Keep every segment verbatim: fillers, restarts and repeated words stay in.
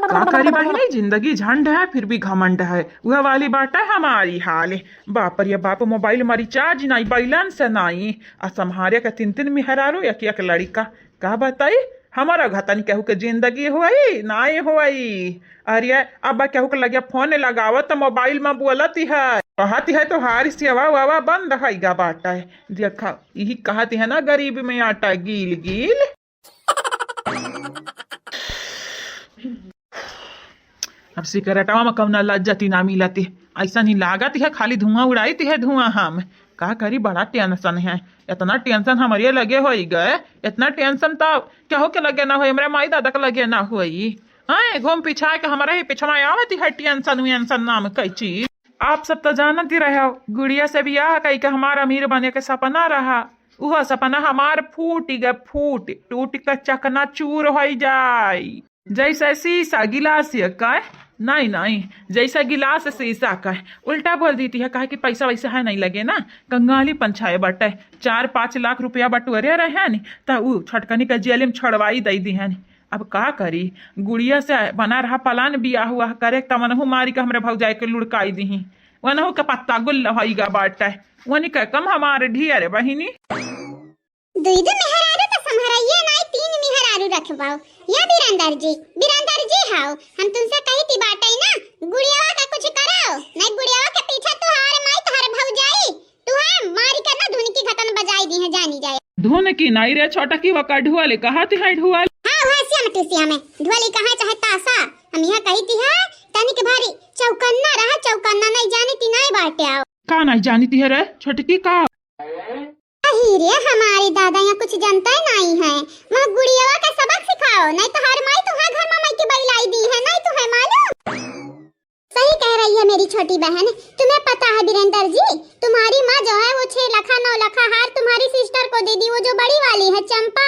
का करी बहिनी, जिंदगी झंड है, फिर भी घमंड है। वह वाली बात है हमारी हाल। बाप रे बाप, मोबाइल में रिचार्ज नाई, बैलेंस नाई, आ संभारे के तीन तीन मेहरारू, एक एक लड़िका। का बताई, हमारा घतन केहू के जिंदगी होई, नाई होई। अरे, अब केहू के लगे फोन लगावत, मोबाइल में बोलत है, कहत है, "तोहारी सेवा वावा बंद है गा बाटा है।" देखा, यही कहत है ना, "गरीब में आटा गील गील।" अब सिगरेटवा में कौना लज्जती ना मिलती, ऐसा नहीं लागत है, खाली धुआं उड़ाइत है धुआं। हम का करी, बड़ा टेंशन है, इतना टेंशन हमरे लगे होई गए, इतना टेंशन तो केहू के लगे ना होई, हमरे माई दादा के लगे ना होई। हैं, घूम पिछा के हमरा ही पिछवा आवत है टेंशन वेंशन नाम कै चीज। आप सब तो जानत ही रहे हो, गुड़िया से बियाह कई के हमार अमीर बने के सपना रहा, उहो सपना हमार फूट गए, फूट टूट के चकनाचूर होई जाई। जैसे शीशा गिलास ये का, नहीं, नहीं, जैसे गिलास शीशा का, उल्टा बोल देती है, कहा कि पैसा वैसा है नहीं लगे ना, कंगाली पंछाए बटे, चार पाँच लाख रुपया बटोरे रहे हैं, त उ छोटकनी का जेल में छोड़वाई दे दी हैं। अब का करी, गुड़िया से बना रहा पलान, बियाह हुआ करे, तमनहु मारी के हमरे भौजाई के लुढ़काई दी, वनहु के पत्ता गुल्ल होई गा बाटे, वनी के कम हमारे ढिया रे बहिनी। दुई दु मेहरारू त संभरइये नाई, तीन मेहरारू रखबाओ। या बिरंदर जी, बिरंदर जी हाओ, हम तुमसे कही थी बाटई ना, गुड़ियावा का कुछ कराओ, नहीं गुड़ियावा के पीछे तुहार माई, तुहार भौजाई, तुहार मारी करना धुन की घटन बजाई दी है, जानी जाए। धुन की नाई रे छोटा की वका ढुआले कहा ती है ढुआले। हाँ, वह श्याम टू श्याम है, ढुआले कहा चाहे तासा, हम यहाँ कही थी है, तनिक भारी चौकन्ना रहा, चौकन्ना नहीं जानी ती नाई बाटे आओ। का नहीं जानी ती है रे छोटकी का? अही रे हमारे दादा, यहाँ कुछ जनता ही नहीं है। वहाँ गुड़ियावा का सबक सिखाओ, नहीं तो हर माई तो हाँ घर में माई के बैलाई दी है, नहीं तो है मालूम। सही कह रही है मेरी छोटी बहन, तुम्हें पता है बीरेंद्र जी, तुम्हारी माँ जो है वो छह लाखा नौ लाखा हार तुम्हारी सिस्टर को दे दी, वो जो बड़ी वाली है चंपा,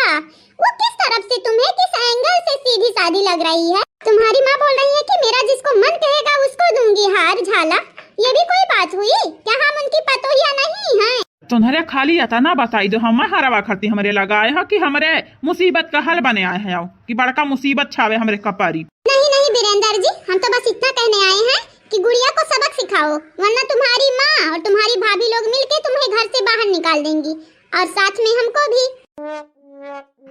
वो किस तरफ से तुम्हें किस एंगल से सीधी साधी लग रही है? तुम्हारी माँ बोल रही है कि मेरा जिसको मन कहेगा उसको दूंगी हार झाला, ये भी कोई बात हुई? क्या हम उनकी पतोहिया नहीं हैं? तुम्हरे खाली इतना बताई दो, हम हरवा खरती हमरे लगाए हो कि हमरे मुसीबत का हल बने आए हैं, आओ कि बड़का मुसीबत छावे हमरे कपारी। नहीं, नहीं बीरेंद्र जी, हम तो बस इतना कहने आए हैं कि गुड़िया को सबक सिखाओ, वरना तुम्हारी माँ और तुम्हारी भाभी लोग मिलके तुम्हें घर से बाहर निकाल देंगी और साथ में हमको भी।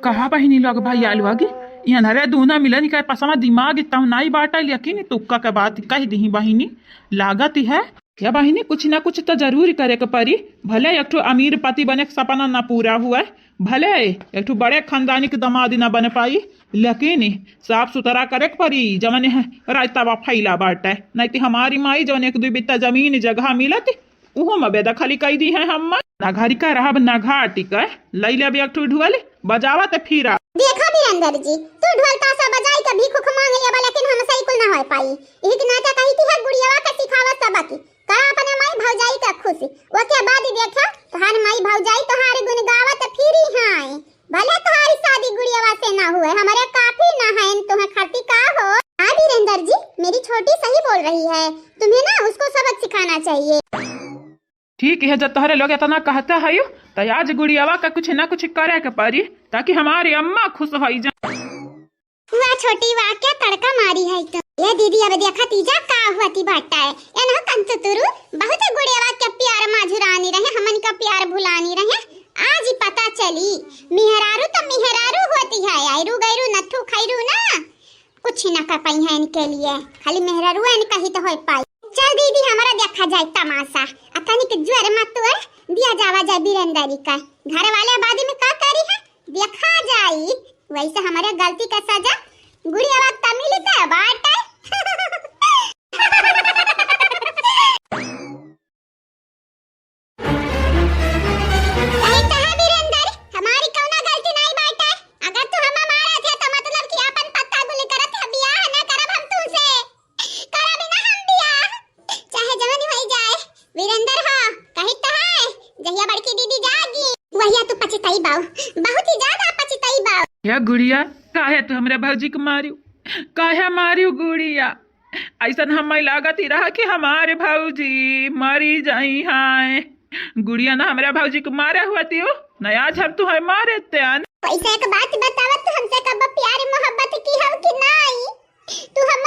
कहा बहिनी लोग भाई आलू आगे, इन्हरे दूना मिलन के पसमा दिमाग तहु नाई बाटा, लेकिन तुक्का के बात कह दी बहिनी, लागत है। क्या बहिनी, कुछ ना कुछ तो जरूर करे के परी। भले एक ठो अमीर पति बने के सपना ना पूरा हुआ, भले एक ठो बड़े खानदानी के दामाद ना बन पाई, लेकिन साफ सुथरा करे के परी। जवन है रायतावा फैला बाटे, नहीं तो हमारी माई जवन एक दो बित्ता जमीन जगह मिलत, उहो में बेदखली कई दी है हम। ना घरी का रहब ना घाटी का, लई लेब एक ठो ढोल, बजावा ते फिरा। देखा बीरेंद्र जी, तू ढोल तासा बजाई के भीख उख मांग लेबा, लेकिन हमसे ही कुल ना हो पाई। यही के नाता कही थी है गुड़ियावा के सिखावा सबक, करा अपने माई भौजाई के खुश, ओके बाद देखा तोहार माई भौजाई तोहार गुण गावत फिरी हैं। भले तोहारी शादी गुड़ियावा से ना हुए, हमरे काफी ना है, तुम्हें खाती का हो। हाँ बीरेंद्र जी, मेरी छोटी सही बोल रही है, तुम्हें ना उसको सबक सिखाना चाहिए। ठीक है, जब तोहरे लोग इतना कहते हैं, तो आज गुड़ियावा का कुछ ना कुछ करे के पड़ी, ताकि हमारी अम्मा खुश हो जाए। वाह छोटी वाह, क्या तड़का मारी है तू। ये दीदी, अब देखा तीजा का हुआ ती बाटा है। ये ना कंचुतुरु, बहुत गुड़ियावा के प्यार माजुरानी रहे, हमन का प्यार भुलानी रहे। आज ही पता चली, मिहरारू तो मिहरारू होती है, आयरू गैरू नथु खैरू ना, कुछ ना कर पाई है इनके लिए, खाली मेहरारू है इनका ही तो हो पाई। चल दीदी, हमारा देखा जाए तमाशा, अतनी के ज्वर मत तोड़ दिया जावा जाए बीरेंद्री का। घर वाले आबादी में का करी है, देखा जाई। वैसे हमारे गलती का सजा गुड़ियावा का मिलता है बाटे। सही कहा बीरेंद्र, हमारी कौनो गलती नहीं बाटे। अगर तू हमें मारा थे तो मतलब कि अपन पत्ता गुली करत है, बियाह न करब हम तुमसे। करब ही ना हम बियाह, चाहे जवन होई जाए। बीरेंद्र हो, कही तो है, जहिया बड़की दीदी जागी, वहिया तू पछताई बाऊ, बहुत ही ज्यादा पछताई बाऊ। या गुड़िया, काहे तू हमरे भौजी के मारियो? काहे मारियो गुड़िया? ऐसन हमें लागत ही रहा कि हमारे भौजी मरी जाई हैं। गुड़िया ना हमरे भौजी के मारे हुआ दियो, ना आज हम तुहे मारे त्यान। वैसे एक बात बतावा, तू हमसे कब प्यार मोहब्बत की हो कि नाई? तू हम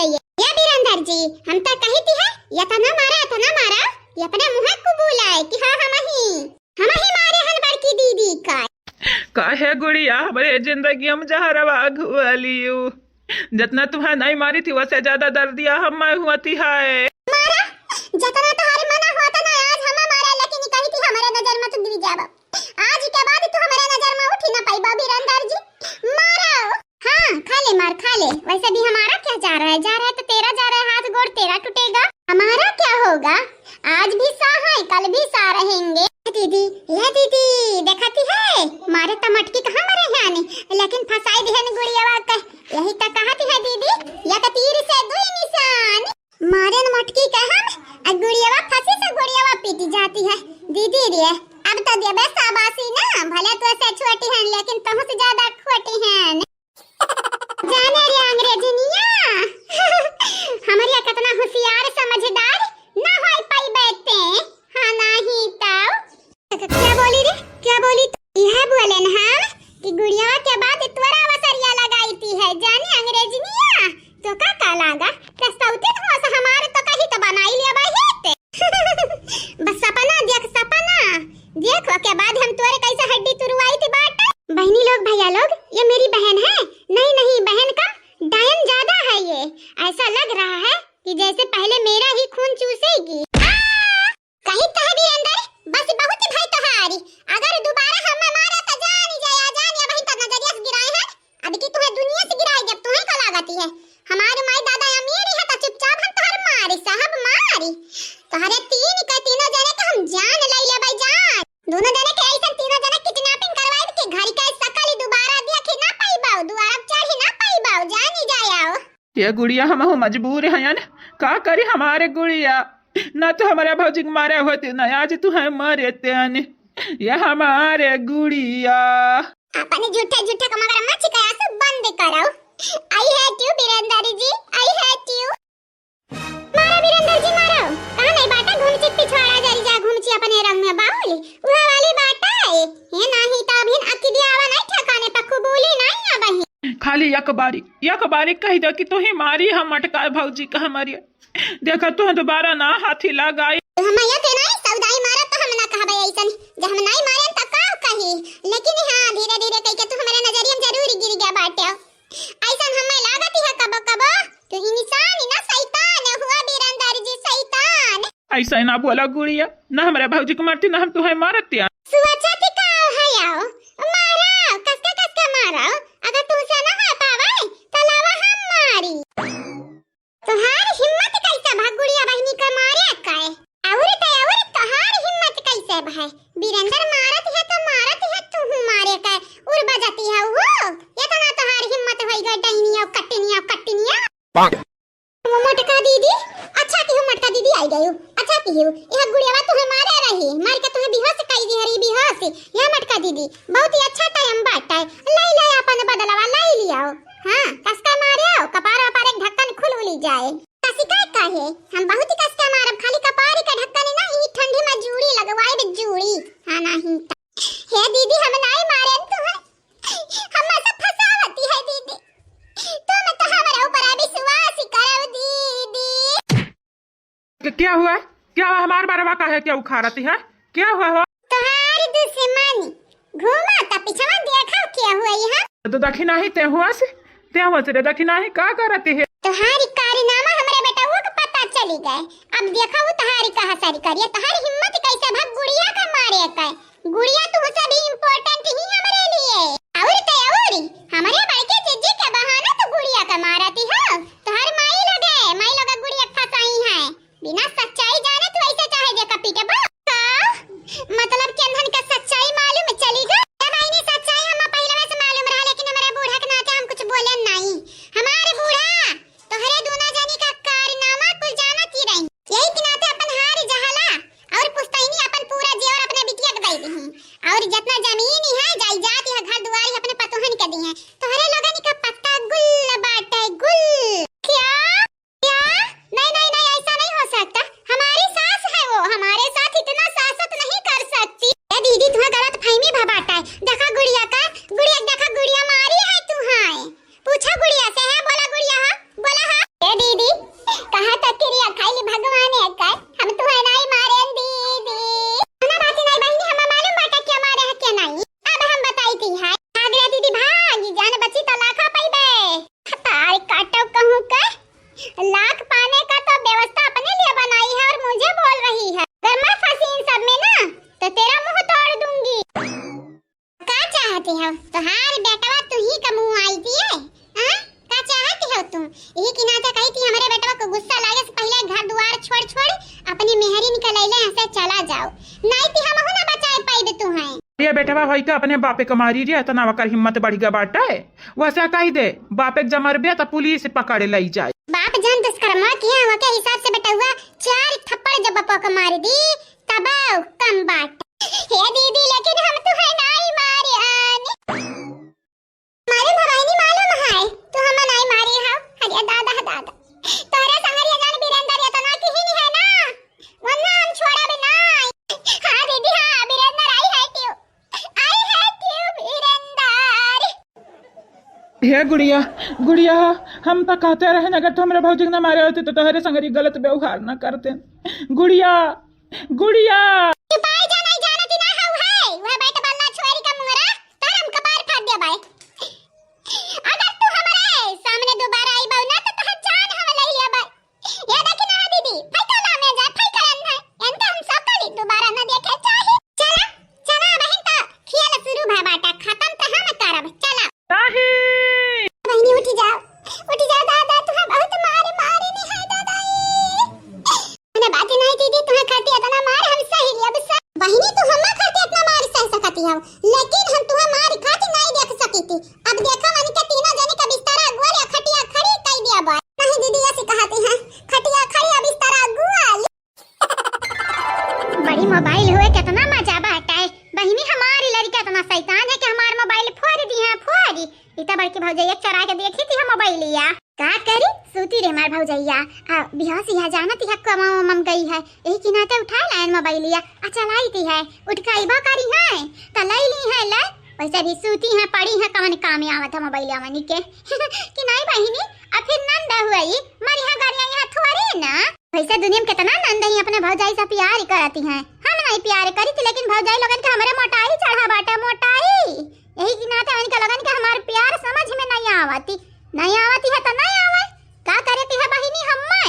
ये बीरेंद्र जी, हम तो कही थी है, इतना मारा, इतना मारा, ये अपने मुँह कबूल आए कि हाँ, हम ही, हम ही मारे हन बड़की दीदी का। काहे गुड़िया, हमरे जिंदगी में जहरवा घुआ लियो। जितना तुम्हें नहीं मारी थी, वसे ज्यादा दर्दिया हम हुआ थी है। मारा, जितना तुम्हारे मना हुआ था ना, आज हम मारा, लेकिन ये कही थी हमारे नजर में तो गिर जाबा। आज के बाद तू हमारे नजर में उठी ना पाई, बीरेंद्र जी। मारा। हाँ, खा ले मार, खा ले। वैसे भी हमारा क्या जा रहा है, जा रहा है तो तेरा जा रहा है, हाथ गोड़ तेरा टूटेगा, हमारा क्या होगा? आज भी सा है, कल भी सा रहेंगे। दीदी, ये दीदी, देखती है, मारे तो मटकी कहाँ मरे हैं, लेकिन फंसाई दिहन गुड़ियावा के। यही तो कहती है दीदी, एक तीर से दुई निशान। मारे न मटकी के हम, आ गुड़ियावा फंसी से गुड़ियावा पीटी जाती है। दीदी रे, अब तो देबे शाबाशी ना, भले तो से छोटी हैं, लेकिन तुमसे ज्यादा खोटी हैं। जाने रे अंग्रेजनिया, हमरिया कितना होशियार समझदार ना होई पाइबे ते, हाँ नहीं तो। क्या बोली रे, क्या बोली? यह बोले न हम कि गुड़िया के बाद तोरा अवसरिया लगाई थी है, जाने अंग्रेजनिया, तो का का लागा? प्रस्तौती तो हमारे तो कहीं तो बनाई लिया भाई है ते। बस सपना देख, सपना देख, ओके बाद हम तोरे कैसे हड्डी तुरवाई थी बाटे। बहनी लोग, भैया लोग, ये मेरी बहन है। नहीं, नहीं, बहन का डायन ज्यादा है ये। ऐसा लग रहा है कि जैसे पहले मेरा ही खून चूसेगी। आ! कहीं कह वीरेंद्र, बस बहुत भाई तोहारी। अगर दोबारा हम मारा तो जानी जाया, जान या वहीं तो नजरिया से गिराए हैं। अब की तुम्हें दुनिया से गिराई, जब तुम्हें का लागती है। हमारे माई दादा अमीर है तो चुपचाप हम तोहर मारी, साहब मारी। तोहरे तीन के तीनों जने के हम जान ले लेबै जान। दोनों जने के ऐसन तीनों जने किडनैपिंग करवाई के घर के सकल दोबारा देखी ना पाइबाऊ, दोबारा चढ़ी ना पाइबाऊ, जानी जायाओ। ये गुड़िया, हम हो मजबूर हैं, का करी हमारे गुड़िया, ना तो हमारे भौजी के मारे होते, ना आज तू है मरे तेन। ये हमारे गुड़िया। अपने झूठे झूठे का मगरमच्छ का आंसू बंद करो। I hate you बीरेंद्र जी, I hate you। मारो बीरेंद्र जी, मारो। कहाँ नहीं बाटा घूम चिप पिछवाड़ा जरी जा, घूम ची अपने रंग में बाहुली। वह वाली बाटा है। ये नाही तो अभी अकिदियावा नहीं ठिकाने पर कुबूली नहीं अब ही। खाली एक बारी, एक बारी कह दो कि तोही मारी हम मटका भौजी का हमारी। देखा तोह दोबारा ना हाथी लगाई। हम ये के नहीं सौदाई मारा तो हम ना कहबे ऐसन। जब हम नहीं मारे तो का कही। लेकिन हाँ, धीरे धीरे कह के तू हमारे नजरिया में जरूर गिर गया बाटे। ऐसन हमें लागत है कबो कबो। तू इंसान ही ना शैतान हुआ बीरेंद्र जी, शैतान। ऐसा ना बोला गुड़िया, ना हमारे भौजी को मारती, ना हम तुम्हें मारती। सोचत का है आओ, मारो, कसके कसके मारो। अगर तुमसे ना हो पावे, तो लावा हम मारी। तोहार हिम्मत कैसे भा गुड़िया बहनी का मारे का? और तो और तोहार हिम्मत कैसे भा? बीरेंद्र मारत है तो मारत है, तू हूँ मारे का उड़ बजाती है वो। ये तो ना तोहार हिम्मत होई गई, डैनिया, कटनिया, कटनिया। वो मोटका दीदी, अच्छा की हो मोटका दीदी आई गई हो, अच्छा की हो। यह गुड़ियावा तुम्हें मारे रही, मार के तुम्हें बेहोश कर दी हरी, बेहोश। यह मोटका दीदी, बहुत ही अच्छा टाइम बाटा है, लाई लाई अपन बदलावा लाई लियाओ। हाँ, कसका मारे आओ, कपार वपार एक ढक्कन खुल उली जाए। कसिका काहे? हम बहुत ही कसका मारब, खाली कपार के ढक्कन ना, ई ठंडी में जूड़ी लगवाए बे जूड़ी। हाँ, नहीं त-, हे दीदी, हम नाई मारे तुम्हें, हम सब फंसावती है दीदी, तुम तो हमारे ऊपर विश्वास ही करो दीदी। क-, क्या हुआ? क्या हुआ? हमार बरवा काहे क्या उखाड़ती है? क्या हुआ हो? तोहार दुश्मन घूमा त पिछवा देखा क्या हुआ यहाँ? तो दखिनाही ते हुआ से, ते हुआ से रे दखिनाही का करती है? तोहारी कारनामा हमरे बेटवा के पता चली गए। अब देखा वो तोहारी कहा सारी करिए, तोहारी हिम्मत कैसे भा गुड़िया का मारे का? गुड़िया तुमसे भी important ही हमरे लिए। और ते और, हमरे बड़के जिज्जी के बहाना तो गुड़िया का मारती हो। तोहार माई लगे, माई लगे गुड़िया फंसाई है। बिना सच्चाई जाने तू ऐसे चाहे देखा पीटे बा। का? मतलब केंधन का सच्चाई मालूम चली गई? ए बहिनी, सच्चाई हम पहले से मालूम रहा, लेकिन हमरे बूढ़ा के नाते हम कुछ बोले नहीं। हमारे बूढ़ा, तोहरे दोनों जनी का कारनामा कुल जानत ही रही। यही के नाते अपन हार जहला और पुश्तैनी कहा त किरिया खाइली भगवान एकर, हम तुहे नाई मारेन दीदी। ना बात नाई बहिनी, हम मालूम बाटा के मारे है के नाई। अब हम बताई दी है। भाग रे दीदी भाग, जान बची तो लाखा पइबे। तार काटो कहूँ के, लाख पाने का तो व्यवस्था अपने लिए बनाई है और मुझे बोल रही है। अगर मैं फंसी इन सब में ना, तो तेरा मुंह तोड़ दूंगी। का चाहती हो? तोहार बेटवा तू ही का मुंह आई दिए? हाँ? का चाहती हो तुम? यही की नाते कही थी हमरे बेटवा को गुस्सा लागे से पहले घर दुआर छोड़ छोड़ अपनी मेहरी निकल अइले, यहाँ से चला जाओ, नहीं ती हम ना बचाए पाइबे तुहें। ये बेटवा होई तो अपने बापे के मारी रे, इतना वकर हिम्मत बढ़ गया बाटे। वैसे कही दे, बापे के जमरबे तो पुलिस पकड़ लई जाए। बाप जन दुष्कर्मा किया हुआ के हिसाब से बेटवा चार थप्पड़ जब बापा के मार दी, तब कम बाटे। हे दीदी, लेकिन हम तुहे नाई मारे आन। मालूम है बहिनी, मालूम है, तू हमें नाई मारे हो। अरे दादा, दादा, तोहरे संगरिया जान बीरेंद्र इतना किहिन है ना, वरना हम छोड़ब नाई। हाँ दीदी, हाँ, बीरेंद्र, I hate you, I hate you, बीरेंद्र। हे गुड़िया, गुड़िया, हम तो कहते रहे, अगर तू हमरे भौजी के ना मारे होते तो तोहरे संगरी गलत व्यवहार ना करते। गुड़िया, गुड़िया। चुपाई जा, नहीं जानती ना हऊ है, वह बैठ बल्ला छोरी का मुंगरा, तार हम कपार फाड़ दे बाय। अगर तू हमरे सामने दोबारा आई बाऊ ना, तो तोहर जान हम ले लिया बाय। ये देखी ना दीदी, फैका लामे जा, फैका रन है। एनका हम सब करी दोबारा ना देखे चाही। चला, चला बहिन, तो खेल शुरू भा बाटा, खत्म तो हम करब। चला। नहीं। बहिनी उठी जाओ, उठी जाओ दादा, तुम्हें बहुत मारे, मारे नहीं है दादा। ई। मने बात नहीं दीदी, तुम्हें खाती इतना मार हम सही लिया, अब सह-, बहिनी तू हम्मा खाती इतना मार सह सकती हो, लेकिन हम तुम्हें मार खाती नहीं देख सकी थी। अब देखो मन के तीनों जने का बिस्तर अगुआ या खटिया खड़ी कर दिया बाय। नहीं दीदी, ऐसी कहती हैं, खटिया खड़ी अब बिस्तर अगुआ। बड़ी मोबाइल हुए, कितना मजा बाटे। बहिनी, हमारी लड़का इतना शैतान है कि हमार मोबाइल फोड़ दी है, फोड़। इतना बड़की भौजैया चोरा के देखी थी हम मोबाइलिया। का करी, सूती रे हमार भौजैया। आ, बिहाव से यह जानत यह कमा मम गई है, यही की नाते उठा लायन मोबाइलिया, आ चलाई थी है, उठकाई बा करी है, त लई ली है, ले। वैसे भी सूती है, पड़ी है, कवन काम आवत है मोबाइलिया मनी के। कि नहीं बहिनी, अब फिर नंद हुई, मरी है गरिया यहाँ थोड़ी ना। वैसे दुनिया में कितना नंद ही अपने भौजाई से प्यार करती हैं। हम नहीं प्यार करी थी, लेकिन भौजाई लोगन के हमरे मोटाई चढ़ा बाटे, मोटाई। यही की नाते उनके लोगन के हमार प्यार समझ में नहीं आवती। नहीं आवती है तो नहीं आवे। का करे ती है बहिनी हम्मे?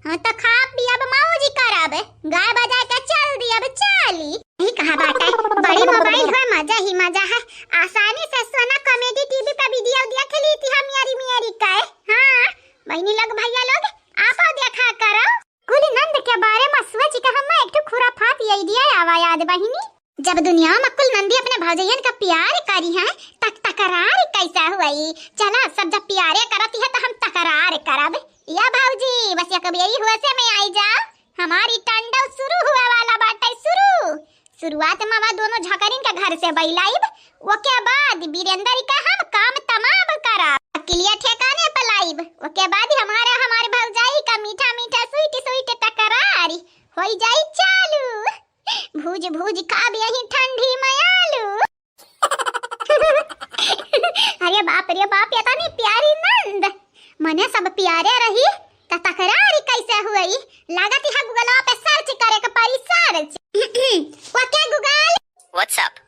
हाँ तो खाब पियब मौज करब। गाय बजा के चल दियब चाली। यही कहा बाटे। बड़ी मोबाइल है, मजा ही मजा है। आसानी से सोना कॉमेडी टीवी पे वीडियो देख ली थी हम यारी मियारी का। हाँ, बहिनी लोग भैया लोग आपो देखा करो। कुल नंद के बारे में सोच के हम्मे एक ठो खुराफात idea आवा याद बहिनी। जब दुनिया में कुल नंदी अपने भौजैयन का प्यार करी हैं, तक तकरार कैसा हुई? चला, सब जब प्यारे करती है तो हम तकरार करब। या भौजी, बस एक बेरी होशे में आई जाओ, हमारी टंडव शुरू हुए वाला बाटे, शुरू। शुरुआत में वह दोनों झकरिन के घर से बैलाइब, ओके बाद बीरेंद्र का हम काम तमाम करब, अकिलिया ठेकाने पर लाइब, ओके बाद हमारा, हमारे भौजाई का मीठा मीठा sweet sweet तकरार होई जाई चालू। भूज भूज खाब यही ठंडी में आलू। अरे बाप रे बाप, इतनी प्यारी नंद। मने सब प्यारे रही, त तकरार कैसे हुई? लागत है Google पे search करे के पड़ी, search। OK Google। What's up?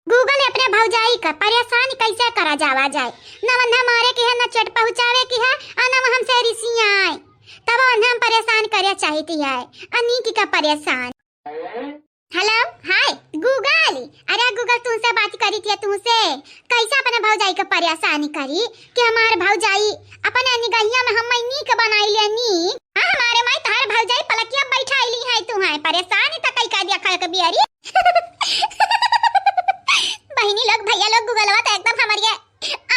Google, अपने भौजाई का परेशान कैसे करा जावा जाए? न वन्हा मारे की है, न चोट पहुँचावे की है, और न हमसे रिसियाए। तब वन्हा हम परेशान करे चाहती है, अनीक का परेशान। Hello, hi Google। अरे Google, तुमसे बात करी थी, तुमसे कैसे अपने भौजाई का परेशान करी कि हमार भौजाई अपने निगहिया में हम नीक बनाई ले नीक। हाँ, हमारे माई तहार भौजाई पलकिया बैठाई ली है, तू है परेशान ही तकई का दिया खाए के बियरी। बहिनी लोग, भैया लोग, Googleवा तो एकदम हमारी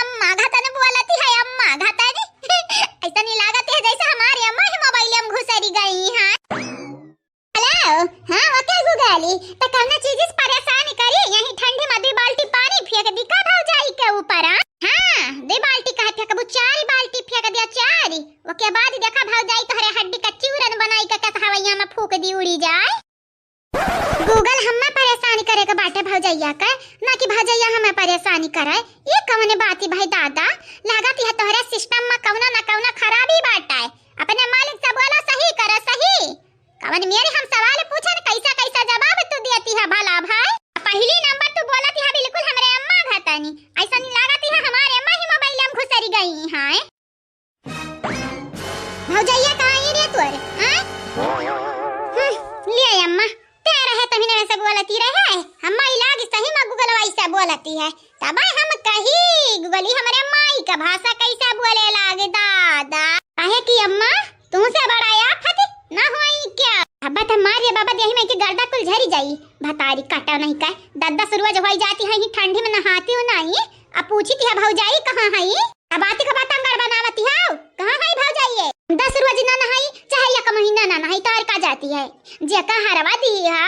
अम्मा घतन बोलती है, अम्मा घतन। ऐसा नहीं लागत है जैसे हमारी अम्मा ही मोबाइल में घुसरी गई हैं। Hello, हाँ, OK Google, तो कौना चीज से परेशान करी? यही ठंडी में दो बाल्टी पानी फेंक दी का भौजाई के ऊपर, हाँ? हाँ, दो बाल्टी कहे फेंकबू, चार बाल्टी फेंक दिया, चार। ओके बाद देखा भौजाई तोहरे हड्डी का चूरन बनाई के कस हवैया में फूंक दी, उड़ी जाए। Google, हमें परेशान करे के बाटे भौजैया के, ना कि भौजैया हमें परेशान करे। ये कौन बात है भाई दादा? लागत है तोहरे system में कौनो ना कौनो खराबी बाटे। अपने मालिक से बोला। अरे मेरे हम सवाल पूछन, कैसा कैसा जवाब तू देती है भला भाई? पहली नंबर तू बोलती है बिल्कुल हमरे अम्मा घतनी। ऐसा नहीं लागती है हमारे अम्मा ही मोबाइल में घुसरी गई हैं। भौजैया कहाँ आई रे तोर? हाँ? हम्म, ले अम्मा, ते रहे तभी ना वैसे बोलती रहे। अम्मा इलाज सही में Google वैसे बोलती है। तब हम कही, "Google ही हमरे माई का भाषा कैसे बोले लागे दादा?" काहे कि अम्मा, तुमसे बड़ा आफत ना होई क्या? अब तो मार रे बाबा, देही में के गर्दा कुल झरी जाई। भतारी काटा नहीं का, दस दस रोज होई जाती है, ही ठंडी में नहाती हो नहीं। अब पूछी थी भौजाई कहाँ है? अब आती का बात अंगड़ बनावती हो, कहाँ है भौजाई ये? दस रोज ना नहाई, चाहे एक महीना ना नहाई, तो और का जाती है? जे का हरवा दी हो,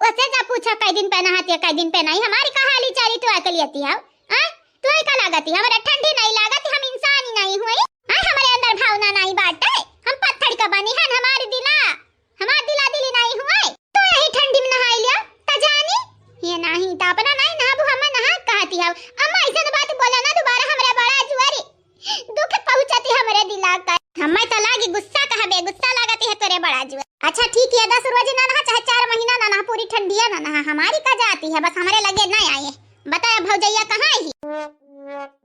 उसे जा पूछो, कई दिन पे नहाती है, कई दिन पे नहीं, हमारी कहाली चाली तो अकलियती हो। हाँ? तोहे का लागत है? हमरे ठंडी नहीं लागत, हम इंसान ही नहीं हुए। हाँ, हमरे अंदर भावना नहीं बाटे, हम पत्थर का बनी हन, हमारी दिला, हमार दिला दिली नहीं हुए। तो यही ठंडी में नहाई लिया, त जानी। ये नहीं, त अपना नहीं नहाबू, हम नहा कहती हव। अम्मा, ऐसे बात बोला ना दोबारा, हमरे बड़ा जुआरी दुख पहुँचती हमरे दिला का। हमें तो लागी गुस्सा कहबे, गुस्सा लागती है तोरे बड़ा जुआरी। अच्छा ठीक है, दस रोज ना नहा, चाहे चार महीना ना नहा, पूरी ठंडिया ना नहा, हमारी का जाती है, बस हमरे लगे ना आए। बताया भौजैया कहाँ ही?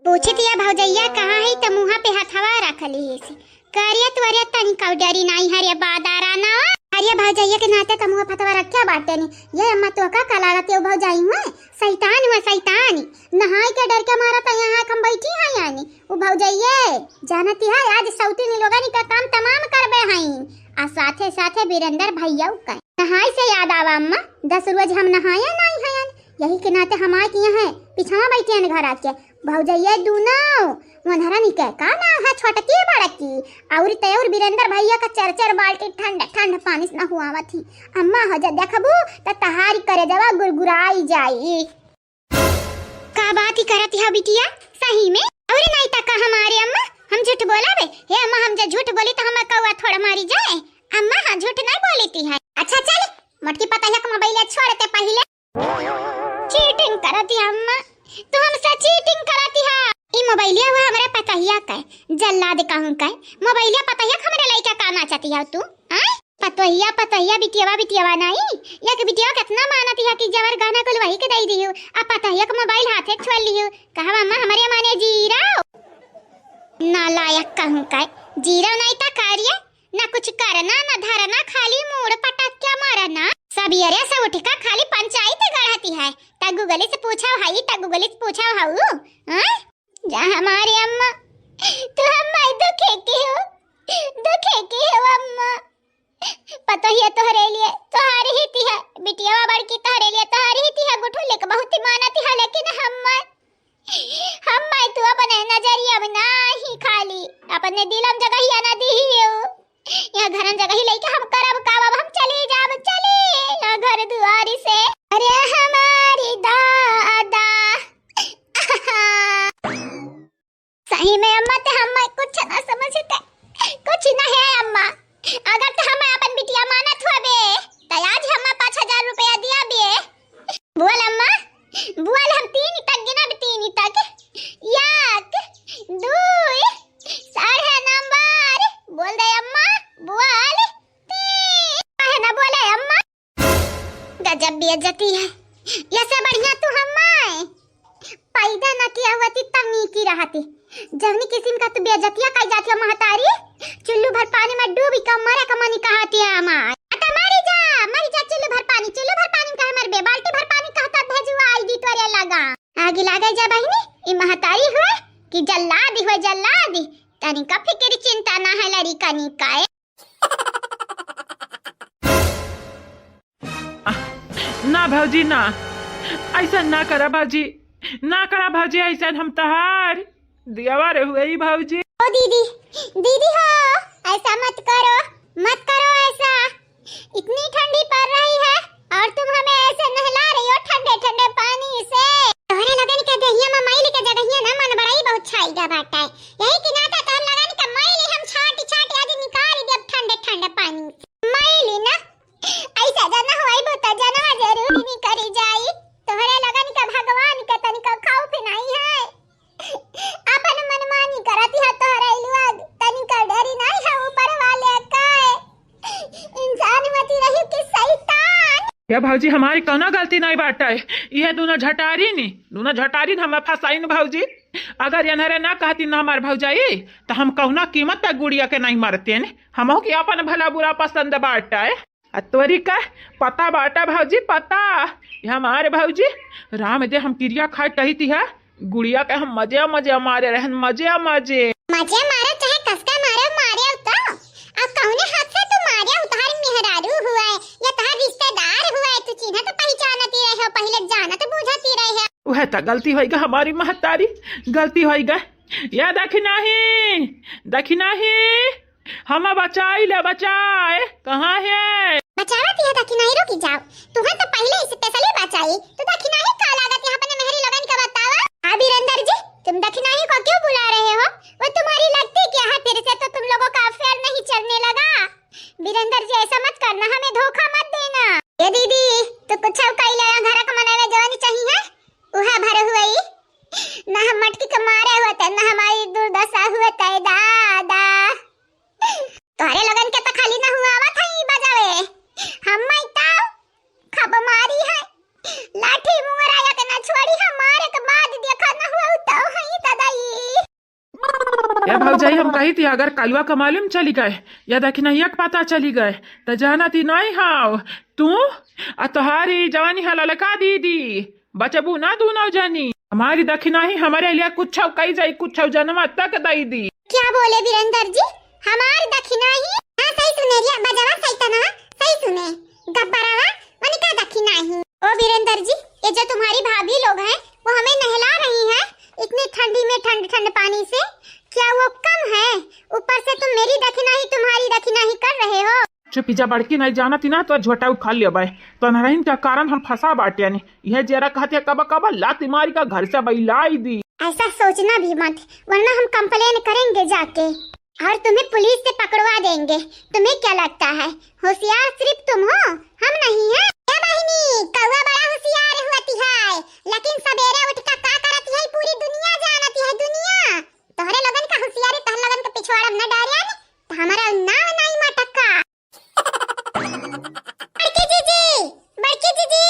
पूछित या भौजैया कहाँ ही त मुँहा पे हथवा रख लिहिस। करिया तोरे तनिका डरी नाई हरे बादारा ना। अरे भौजैया के नाते त मुँहा पे हथवा रख्या बाटे नी। ये अम्मा तो का का लागत है भौजाई हुए? शैतान हुए शैतान। नहाई के डर के मारा त यहाँ हम बैठी हैं यानी। उ भौजैये जानती है आज सौतीनी लोगन का काम तमाम करबे हई। आ साथे साथे बीरेंद्र भैया का। नहाई से याद आवा अम्मा, दस रोज हम नहाया नाई हयन। यही के नाते हमार किया है, पिछवा बैठियन घर आके। भौजैया दूनो, वनहरन के का ना है, छोटकी बड़की। और ते और बीरेंद्र भैया का चार चार बाल्टी ठंड ठंड पानी से नहुआवत ही। अम्मा हो जा देखबू, त तहारी करे जवा गुरगुराई जाई। का बात ही करत है बिटिया, सही में? और नहीं त का हमारे अम्मा, हम झूठ बोलावे? हे अम्मा, हम जे झूठ बोली त हम कौआ थोड़ा मारी जाए। अम्मा, हाँ, झूठ नहीं बोलती है। अच्छा चल, मोटकी पतहिया का मोबाइल छोड़ते पहले। चीटिंग करती है अम्मा, तू हमसे चीटिंग करती है। ई मोबाइलिया हुआ हमरे पतहिया का, जल्लाद कहूँ का। मोबाइलिया पतहिया का हमरे लइका का नाचती है तू, हाँ? पतोहिया, पतोहिया, बिटियावा, बिटियावा नाई। एक बिटियावा कितना मानत है कि जवर गहना कुल वही के दई दियो। अब पतोहिया के मोबाइल हाथे छोड़ लियो। कहवा अम्मा हमरे माने जीरो। नालायक कहूँ का, जीरो नहीं त कार्य, ना कुछ करना, ना धरना, खाली मूड़ पटक के मरना। सबेरे से उठ के खाली पंचायत गढ़ती है। त Google से पूछा हई, त Google से पूछा हऊ, हाँ? जा हमारी अम्मा, तू हमारी दुखे की हो, दुखे की हो अम्मा। पतोहिया तोहरे लिए, तोहरे ही तिहा, बिटियावा बड़की तोहरे लिए, तोहरे ही तिहा गुठुलिक बहुत ही मानती है, लेकिन हम्मा, हम्मा तू अपने नजरिया में नाही खाली, अपने दिलम जगहिया ना दिहियो। यहाँ घरन जगही लइके हम करब का, अब हम चली जाब, चली यहाँ घर दुआरी से। अरे हमारी दादा। सही में अम्मा, ते हम्मा कुछ ना समझते, कुछ ना है अम्मा। अगर ते हम्मा अपन बिटिया मानत होबे, त आज हम्मा पाँच हजार रुपया दिया बे। बोल अम्मा, बोल, हम तीन तक गिनब, तीन तक। एक, दुई, साढ़े नंबर। बोल दे अम्मा, बोल, तीन। काहे ना बोले अम्मा? गजब बेइज्जती है। ऐसे बढ़िया तू हम्मा पैदा न किया हुआ थी, तब नीकी रहती। जवनी किस्म का तू बेइज्जतिया कई जाती है महतारी, चुल्लू भर पानी में डूबी का मरे का मनी कहती है हमार। अता मरी जा, मरी जा चुल्लू भर पानी, चुल्लू भर पानी कहे मरबे, बाल्टी भर पानी कहता भेजुआ आई दी तोरे लगा। आगी लागे जा बहिनी, ई महतारी हुए कि जल्लादी हुए जल्लादी, तनिका फिक्र चिंता ना है लड़िकनी का। ना भौजी ना, ऐसा ना करा भौजी, ना करा भौजी, ऐसा हम तहार दियावा रे हुए ही भौजी। ओ दीदी, दीदी हो, ऐसा मत करो, मत करो ऐसा। इतनी ठंडी पड़ रही है और तुम हमें ऐसे नहला रही हो ठंडे ठंडे पानी से। तोहरे लगन के देहिया में मैल के जगहिया ना मन बड़ाई बहुत छाई गा बाटा है। यही के नाते तोहर लगन के मैल हम छाट छाट आज निकाल देब ठंडे ठंडे पानी से। मैल ना, ऐसा जना होई बो त जनवा जरूर निकरी जाई। तोहरे लगन के भगवान के तनिका खौफ नहीं है। अपन मनमानी करत है तोहरे लोग, तनिका डरी नहीं है ऊपर वाले का। या भौजी, हमारी कौनो गलती नहीं बाटे, ये दोनों झटारी नी, दोनों झटारी न हमें फंसाइन भौजी। अगर एनहरे ना कहती ना हमार भौजाई, तो हम कौनो कीमत पे गुड़िया के नहीं मरते ने। हमहू के अपन भला बुरा पसंद बाटे। आ तोरी का पता बाटे भौजी, पता। ये हमारे भौजी राम दे हम किरिया खाए कही थी है, गुड़िया के हम मजे मजे मारे रहन, मजे मजे। मजे मारे चाहे कसके मारे, मारे तो। अब कौने हाथ से तू मारे? तोहार मेहरारू हुआ है या तोहार रिश्तेदार हुआ है? तू चिन्हत पहचानत ही रहे हो, पहले जानत बूझत ही रहे हो। वह तो गलती होइगा हमारी महतारी, गलती होइगा। या दखिनाही, दखिनाही, हमा बचाई ले, बचाए, कहाँ है? बचावत यह दखिनाही, रुकी जाओ, तुहन तो पहले ही specially बचाई, तो दखिनाही का लागत यहाँ अपने मेहरी लोगन का बतावा। हाँ बीरेंद्र जी, तुम दखिनाही को क्यों बुला रहे हो? वो तुम्हारी लगती क्या है? फिर से तो तुम लोगों का affair नहीं चलने लगा? बीरेंद्र जी, ऐसा मत करना, हमें धोखा मत देना। ए दीदी, तू कुछ कही ले, घर का मनावे जवानी चाहिए, वह भर हुई। ना हम मटकी के मारे होते, ना हमारी दुर्दशा हुए तय दादा। तोहरे लोगन के तो खाली ना हुआ आवत है ई बजावे। हम माई ताऊ खप मारी है। लाठी मुंगरा या के ना छोड़ी, हमारे के बाद देखा ना हुआ तो है दादा ई। ए भौजाई, हम कही थी अगर कलुआ का मालूम चली गए या दखिनहिया के पता चली गए, तो जाना थी नहीं हाव तू आ तोहारी जवानी है ललका दीदी। बचबू ना दूनौ जनी। हमारी दखिनाही हमरे लिए कुछ कही जाई, कुछ जनवा तक दई दी। क्या बोले बीरेंद्र जी? हमार दखिनाही? हाँ, सही सुने रिया, बजवा सही तना, सही सुने। गब्बरवा, मने का दखिनाही? ओ बीरेंद्र जी, ये जो तुम्हारी भाभी लोग हैं, वो हमें नहला रही हैं इतनी ठंडी में, ठंड ठंड पानी से, क्या वो कम है? ऊपर से तुम मेरी दखिनाही, तुम्हारी दखिनाही कर रहे हो। चुप जा बड़की, नहीं जानत ही ना तो झोटा उठा लिया बाय। तो नरहिन का कारण हम फंसा बाटे यानी। यह जरा कहते कबा कबा लात मारी का घर से बैलाई दी। ऐसा सोचना भी मत, वरना हम complain करेंगे जाके और तुम्हें पुलिस से पकड़वा देंगे। तुम्हें क्या लगता है होशियार सिर्फ तुम हो, हम नहीं हैं? ए बहिनी, कौआ बड़ा होशियार होती है, लेकिन सवेरे उठ के का करती है पूरी दुनिया जानती है, दुनिया। तोहरे लोगन का होशियारी तोहरे लोगन के पिछवाड़ा में न डारिया ने, तो हमारा नाव नहीं मटका। बड़की जीजी, बड़की जीजी,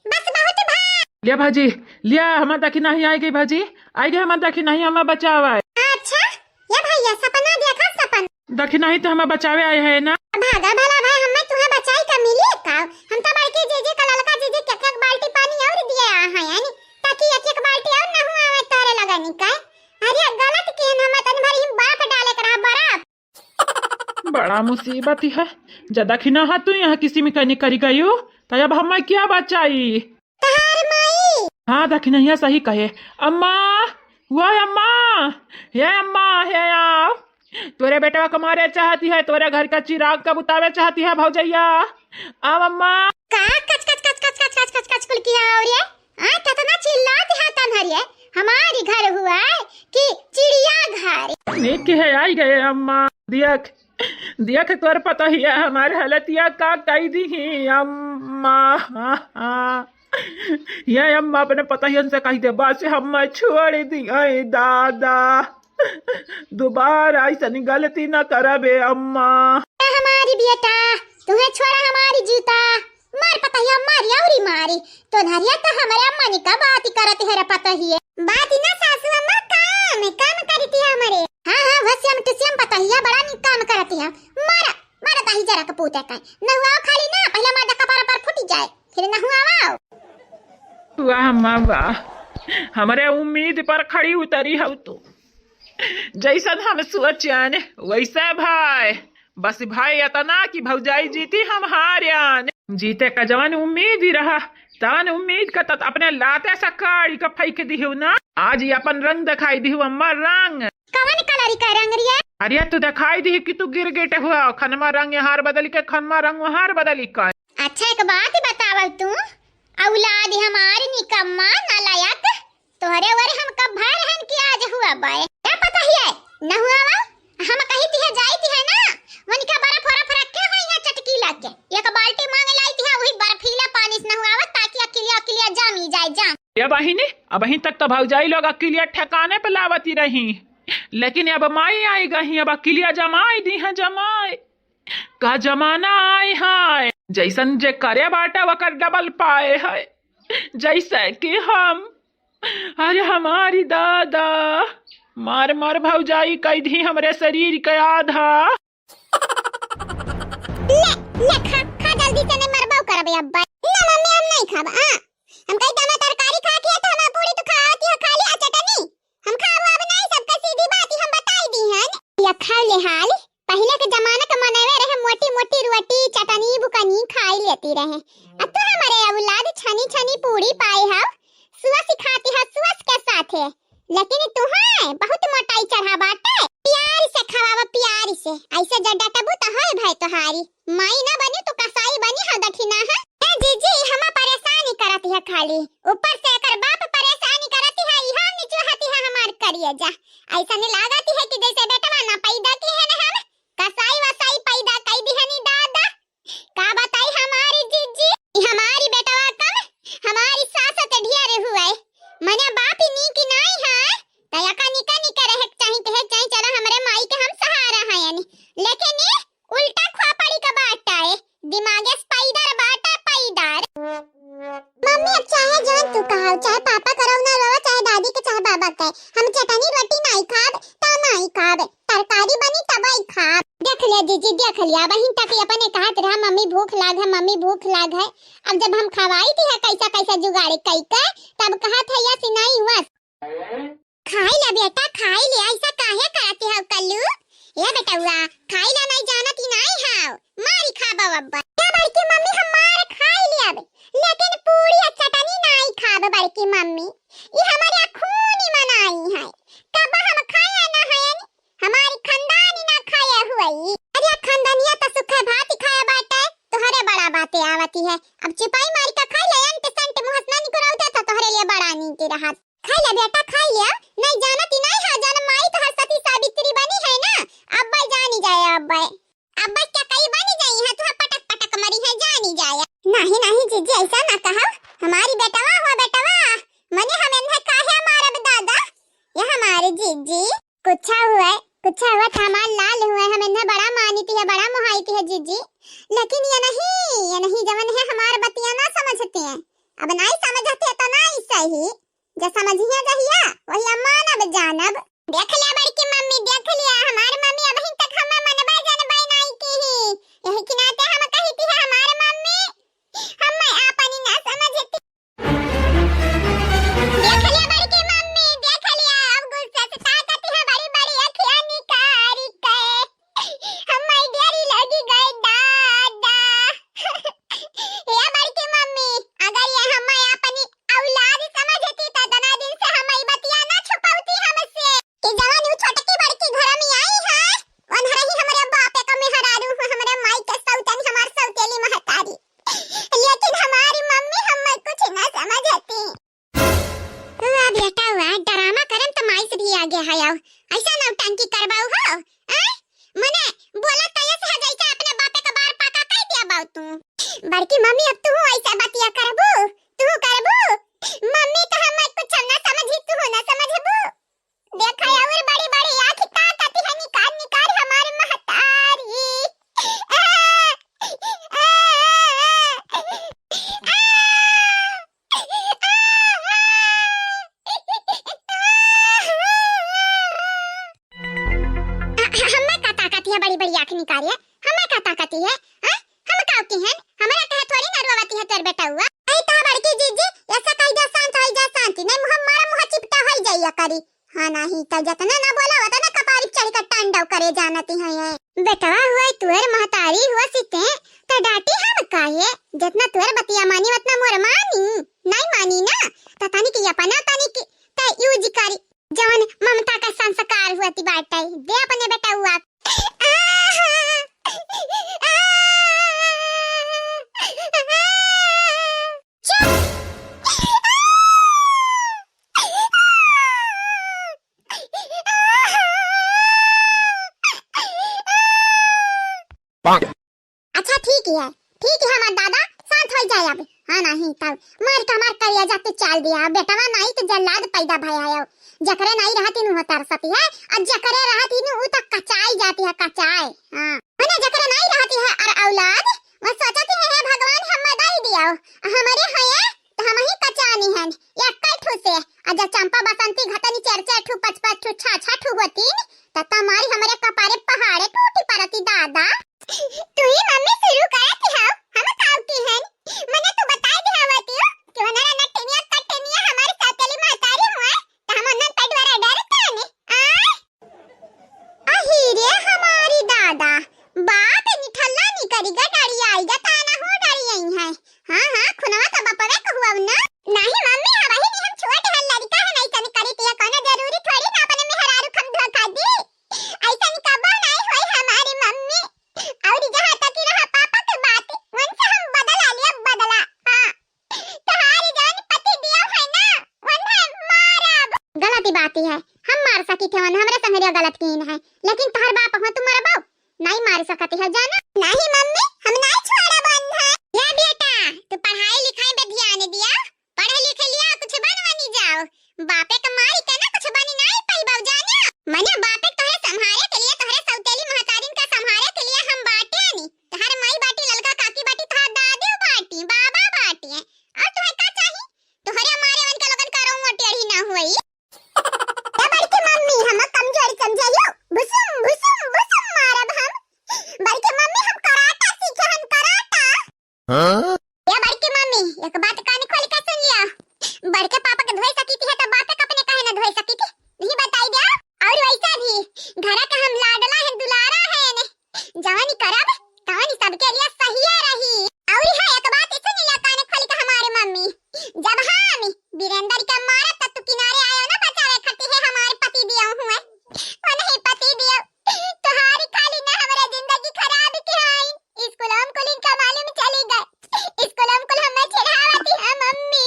बस बहुत भा। लिया भाजी, लिया, हमार दखिनाही आई गई भाजी, आई गई हमार दखिनाही, हमार बचावा है। अच्छा, ये भैया सपना देखा, सपन। दखिनाही तो हमार बचावे आए है ना। भागा भला भाई, हमें तुम्हें बचाई का मिली का? हम तो बड़की जीजी का ललका जीजी के एक एक बाल्टी पानी और दिए आ है यानी, ताकि एक एक बाल्टी और ना हुआ है तोरे लगा निकाय। अरे गलत किहन, हमें तन भर ही बर्फ डाले के रहा, बर्फ। बड़ा मुसीबत है, जब दखिनाहा तू यहाँ किसी में कहीं करी गई हो, तो अब हमें क्या बचाई? तहार माई। हाँ, दखिनहिया सही कहे। अम्मा, वो अम्मा, हे अम्मा, हे आओ। तोरे बेटवा के मारे चाहती है, तोरे घर का चिराग का बुतावे चाहती है भौजैया। आओ अम्मा। का कच कच कच कच कच कच कच कच कुल किया हो रे? हाँ, कितना चिल्लात है तन्हरिए हमारी घर हुआ है कि चिड़िया घर। नीक है, आई गए अम्मा। देख, देख तोर पतोहिया हमार हालतिया का कई दी ही अम्मा। ये अम्मा अपने पतोहियन से कही दे, बस हम छोड़ दी, ऐ दादा, दोबारा ऐसन गलती न करबे अम्मा। हमारी बेटा, तुम्हें छोड़ा हमारी जूता। मार पतहिया, मारी औरी मारी। तो नरिया तो हमरे अम्मा नी का बात ही करत है रे पतहिए। बात ही ना सासू अम्मा, काम, काम करती है हमरे। हाँ, हाँ, वस्यम टुस्यम पतहिया बड़ा नी काम करती है। मारा, मारा ताही जरा के पूते का। नहुआ खाली ना, पहले मार दे कपार पर फूटी जाए, फिर नहुआवा। वाह अम्मा वाह, हमरे उम्मीद पर खड़ी उतरी हऊ तू। जैसन हम सोचन वैसे भाई, बस भाई इतना कि भौजाई जीती हम हारन। जीते का जवन उम्मीद ही रहा, तवन उम्मीद का तत अपने लाते से काढ़ी का फेंक दिहु ना। आज ही अपन रंग दिखाई दिहु अम्मा, रंग। कवन कलर का रंग रिया? अरे तू दिखाई दिहु कि तू गिरगिट हुआ, खनमा रंग हार बदली के, खनमा रंग हार बदली का। अच्छा एक बात बतावल तू, औलाद हमार निकम्मा नालायक, तोहरे वरे हम कब भर हन कि आज हुआ बाय? क्या पता ही है, न हुआ वा? हम कही ती है, जाई ती है ना, उनका बर्फ वरफ रखे हैं यहाँ चटकी लग के। एक बाल्टी मांग लाई ती है, वही बर्फीला पानी से न हुआ वा, ताकि अकिलिया, अकिलिया जामी जाए, जाम। ये बहिनी, अबहीं तक तो भौजाई लोग अकिलिया ठिकाने पे लावती रही, लेकिन अब माई आई गई, अब अकिलिया जमाई दी है, जमाई। का जमाना आए हाय। जैसन जे करे बाटे, ओकर डबल पाए है। जैसे कि हम, अरे हमारी दादा, मार मार भौजाई कई दी हमरे शरीर के आधा। ले, ले, खा, खा जल्दी से, नहीं मरबो करबे अब्बा। ना मम्मी, हम नहीं खाब, हाँ। हम कही, "तमे तरकारी खा के, तो हमार पूरी तो खावती है, खा ले, आ चटनी।" हम खाबो अब नहीं, सबके सीधी बात ही हम बताई दी हन। या खा ले हाल, पहिले के जमाना के मनवे रहे, मोटी मोटी रोटी, चटनी, बुकनी खाई लेती रहे। अब तो हमारे औलाद छनी छनी पूरी पाए हव, सुअस खाती है, सुअस के साथे। लेकिन तुहे बहुत मोटाई चढ़ा बाटे। प्यार से खवावा, प्यार से। ऐसे जब डटबू त होए भाई तोहारी। माई ना बनी तो कसाई बनी, हाँ दखिना है। ए जीजी, हम परेशानी करत है खाली। ऊपर से एकर बाप परेशानी करत है, इहो निचुहती है हमार करियजा। ऐसा नहीं लागत है कि जैसे बेटवा ना पैदा की है ना हम, कसाई वसाई पैदा कई दिहनी दादा। का बताई हमारी जीजी, ई हमारी बेटवा कम, हमारी सास त ढेर हुए। मने बाप ही नीक नाई है, त एका निका निका रहे के चाही, कहे चाही, "चला हमरे माई के हम सहारा हयन।" लेकिन ई उल्टा खोपड़ी का बाटा है, दिमागे से पैदर बाटा, पैदर। मम्मी, अब चाहे जौन तू कहाव, चाहे पापा करौ ना रोवा, चाहे दादी के, चाहे बाबा के, हम चटनी रोटी नाई खाब, त नाई खाब, तरकारी बनी तबई खाब। देख लिया जीजी, देख लिया, बहिन तक अपने कहत रहा, "मम्मी भूख लाग है, मम्मी भूख लाग है।" अब जब हम खवाई थी है कैसा कैसा जुगाड़ कई के, तब कहत है, "यस नाई हुआ।" खाई ले बेटा, खाई ले, ऐसा काहे करत हव कल्लू? ए बेटउआ, खाई ले, नहीं जानत ही नहीं हव, मारी खाबो अब। ए बड़की मम्मी, हम मार खाई लेब, लेकिन पूरी आ चटनी नहीं खाब बड़की मम्मी, ई हमारे खूनी मनाई है, कब हम खाए ना हयन, हमारी खानदानी ना खाए हुई। अरे खानदानिया त सुखे भात खाए बाटे, तोहरे बड़ा बाते आवती है, अब चिपाई मारी का खाई ले, अंट संट मुहस ना निकुरावते तो तोहरे लिए बड़ा नीक रहत। खाई ले बेटा, खाई ले। नहीं जानत ही नहीं है, जन माई तोहर सती सावित्री बनी है ना, अब्बे जानी जाए, अब्बे, अब्बे क्या कई बनी जाई है, तुहा पटक पटक मरी है, जानी जाए। नहीं, नहीं जीजी, ऐसा ना कहो, हमारी बेटवा हो बेटवा, मने हम इन्हें काहे मारब दादा, ये हमारे जीजी। कुछ हुए, कुछ हुए, हमार लाल हुए, हम इन्हें बड़ा मानती है, बड़ा मुहाईती है जीजी, लेकिन ये नहीं, ये नहीं जवन है हमार बतिया ना समझते हैं, अब नहीं समझते तो नहीं सही। जे समझिया जहिया, वही मानब जानब। देख लिया बड़की मम्मी, देख लिया, हमार मम्मी अबहिन तक हमें मनबे जनबे नाई की ही। यही के नाते हम कही थी, हमार मम्मी हमें आपनी ना समझती। देख लिया बड़की मम्मी, देख लिया, अब गुस्सा से ताकत है बड़ी बड़ी अखियां निकारी के। हमारी डेरी लगी गए दादा। हे बड़की मम्मी, अगर ये हमें अपनी औलाद समझती त इतना दिन से हमें बतिया ना छुपौती हमसे। कि जवन उ छोटकी बड़की घर में आई है, उन्हरे ही हमरे बापे का मेहरारू हो, हमरे माई के सौतन, हमार सौतेली महतारी। लेकिन हमारी मम्मी हमें कुछ ना समझती। वाह बेटा वाह, ड्रामा करम तो माई से भी आगे है। आओ, ऐसा नौटंकी करबाऊ हो, आय? मने बोला तो ऐसे है जैसे अपने बापे का बार पाका कह दिया बाऊ तू। बड़की मम्मी, अब तू ऐसे बतिया करबू, तू करबू? मम्मी तो हम कुछ ना समझी, तू ना समझबू। देखा और बड़ी बड़ी आँख का कती है, निकाल निकाल हमारे महतारी। आ, आ, आ, आ, आ। हम्मे का ताकत है बड़ी बड़ी आँख निकालिए, हम्मे का ताकत है, हाँ? हम का की हन? हमरा कहे थोड़ी ना रोवती है तोर बेटउआ। ऐ तो बड़की जीजी, ऐसा कही जा शांत होई जा शांति, नहीं मुँह मारा मुँह चिपटा होई जाइया करी। हाँ नहीं तो जतना ना बोला उतना कपारी चढ़ कर टांडव करे जानती है ये। बेटवा हुआ तोर महतारी हुआ सीते तो डांटी हम काहे? जितना तोर बतिया मानी उतना मोर मानी, नहीं मानी ना, तो तनी की अपना तनी की तो यूज करी। जवन ममता का संस्कार हुआ ती बाटे, दे अपने बेटउआ। चुप। अच्छा ठीक है, ठीक है हमार दादा, शांत हो जाए अब। हाँ नहीं तब मार के हमार करेजा तू चाल दिया, बेटवा नहीं तो जल्लाद पैदा भया है। जकरे नहीं रहती नु तरसती है, और जकरे रहती नु उ तो कचाई जाती है, कचाई। हाँ, मने जकरे नहीं रहती है और औलाद, वो सोचती है, "हे दिगा डरिया, आइगा ताना हो डरिया है। हाँ, हाँ, खुनवा तो बपवे को हुआ ना। नहीं मम्मी, अबही नहीं हम छोट है, लड़का है, नहीं तनी करी तिया, कोनो जरूरी थोड़ी ना अपने मेहरारू खम धोखा दी। ऐसा नहीं कबो नहीं होई हमारी मम्मी। और जहाँ तक रहा पापा के बात, उनसे हम बदला लिया, बदला। हाँ। तोहारी जौन पति दिया है ना, उन्हें मारब। गलती बात ही है, हम मार सकी थे, उन्हें हमरे संगरिया गलत कीन है, लेकिन तोहर बाप हो तू मरबो, नहीं मार सकती है जाना। नहीं मम्मी, हम नहीं छोड़ब उन्हें। या बेटा, तू पढ़ाई लिखाई पे ध्यान दिया, पढ़े लिखे लिया, कुछ बन बनी जाओ। बापे के मारी के ना कुछ बनी नहीं पाइबो जाना। मने बापे तोहरे संभारे के लिए, तोहरे सौतेली महतारिन का संभारे के लिए हम बाटे नहीं। तोहर माई बाटी, ललका काकी बाटी, तोहर दादी बाटी, बाबा बाटी है। और तुम्हें का चाही? तोहरे मारे उनके लोगन का रोंगो टेढ़ी ना हुई। ए बड़की मम्मी, हम कमजोरी समझाइयो? भुसुम, भुसुम, भुसुम मारब हम। बड़की मम्मी, हम कराटा सीखे हन, कराटा। हाँ? ए बड़की मम्मी, एक बात कान खोल के सुन लिया। बड़के पापा के धोए सकी थी है तो बापे के अपने काहे ना धोए सकी थी? नहीं बताई दिया। और वैसे भी घर के हम लाडला हैं, दुलारा हैं ने। जवन करब, तवन सबके लिए सही रही। और हाँ, एक बात सुन लिया कान खोल के हमारे मम्मी। जब हम वीरेंद्र के मारब त तू किनारे आयो ना बचावे खातिर है हमारे पति दियो हुए। ओ नहीं पति दियो, तुम्हारी खाली ना हमारा जिंदगी खराब के आई। स्कूल हम कुल इनका मालूम चली गए। स्कूल हम कुल हमें चिढ़ावती है मम्मी।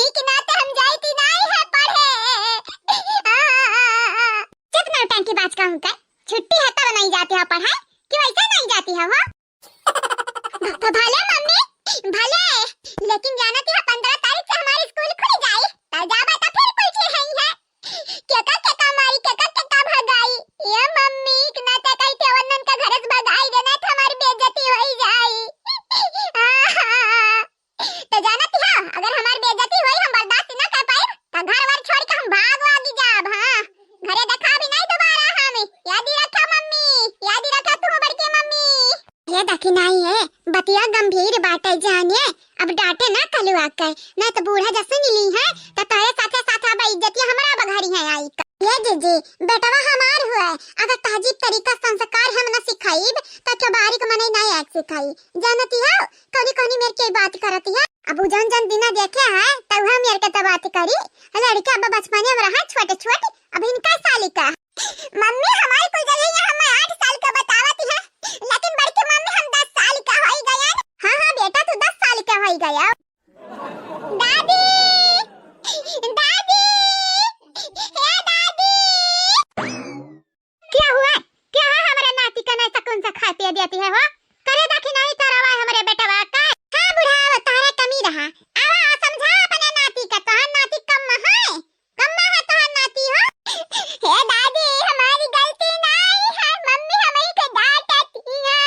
ई के नाते हम जाती नहीं है पढ़े। आ, आ, आ, आ। चुप नौटंकी बाज का हूँ का? छुट्टी है तब नहीं जाती है पढ़े कि वैसे नहीं जाती है वो? भ-, भ-, भले मम्मी, भले, लेकिन जानती है पन्द्रह तारीख से हमारी स्कूल खुल जाई, तब जाबा तो फिर कुल चिढ़ाई है। केका केका मारी, केका केका भगाई। ये मम्मी, इतना तक आई थे वन्नन का घर से भगाई देना था, हमारी बेइज्जती होई जाई। आहा। तो जानत हो, अगर हमार बेइज्जती होई, हम बर्दाश्त ना कर पाइब, तो घर वर छोड़ के हम भाग वागी जाब। हाँ, घरे देखा भी नहीं दोबारा हम। याद ही रखा मम्मी, याद ही रखा तू बड़की मम्मी। ये देखी नहीं है, बतिया गंभीर बाटे जाने, अब डांटे ना कलुआ के, नहीं तो बूढ़ा जैसे मिली है, तो तोरे साथे साथ अब इज्जतिया हमरा बघारी है आई का। ये जीजी, बेटवा हमार हुए, अगर तहजीब तरीका संस्कार हम न सिखाइब, तो चोबारी के मनई नहीं आग सिखाई। जानती हो, कौनी कौनी मेर के बात करती है। अब उ जौन जौन दिना देखे है, तब हम मेर के तो बात करी। लड़के अब बचपने में रहे, छोटे छोटे, अब इनका साल का। मम्मी, हमारी कोई गई है, हम आठ साल का बतावती है, लेकिन बड़की मम्मी हम दस साल का होई गया। हाँ, हाँ बेटा, तू दस साल का होई गया। दादी, दादी, हे दादी। क्या हुआ? क्या है हमारे नाती का नहीं सकून से खाए पिए देती है हो? करे दा कि नहीं तरवा हमारे बेटवा का? हाँ बुढ़ा, वो तोहरे कमी रहा। आवा, समझा अपने नाती का, तोहर नाती कम है, कम है तोहर नाती हो। हे दादी, हमारी गलती नहीं है, मम्मी हमें के डांटती है।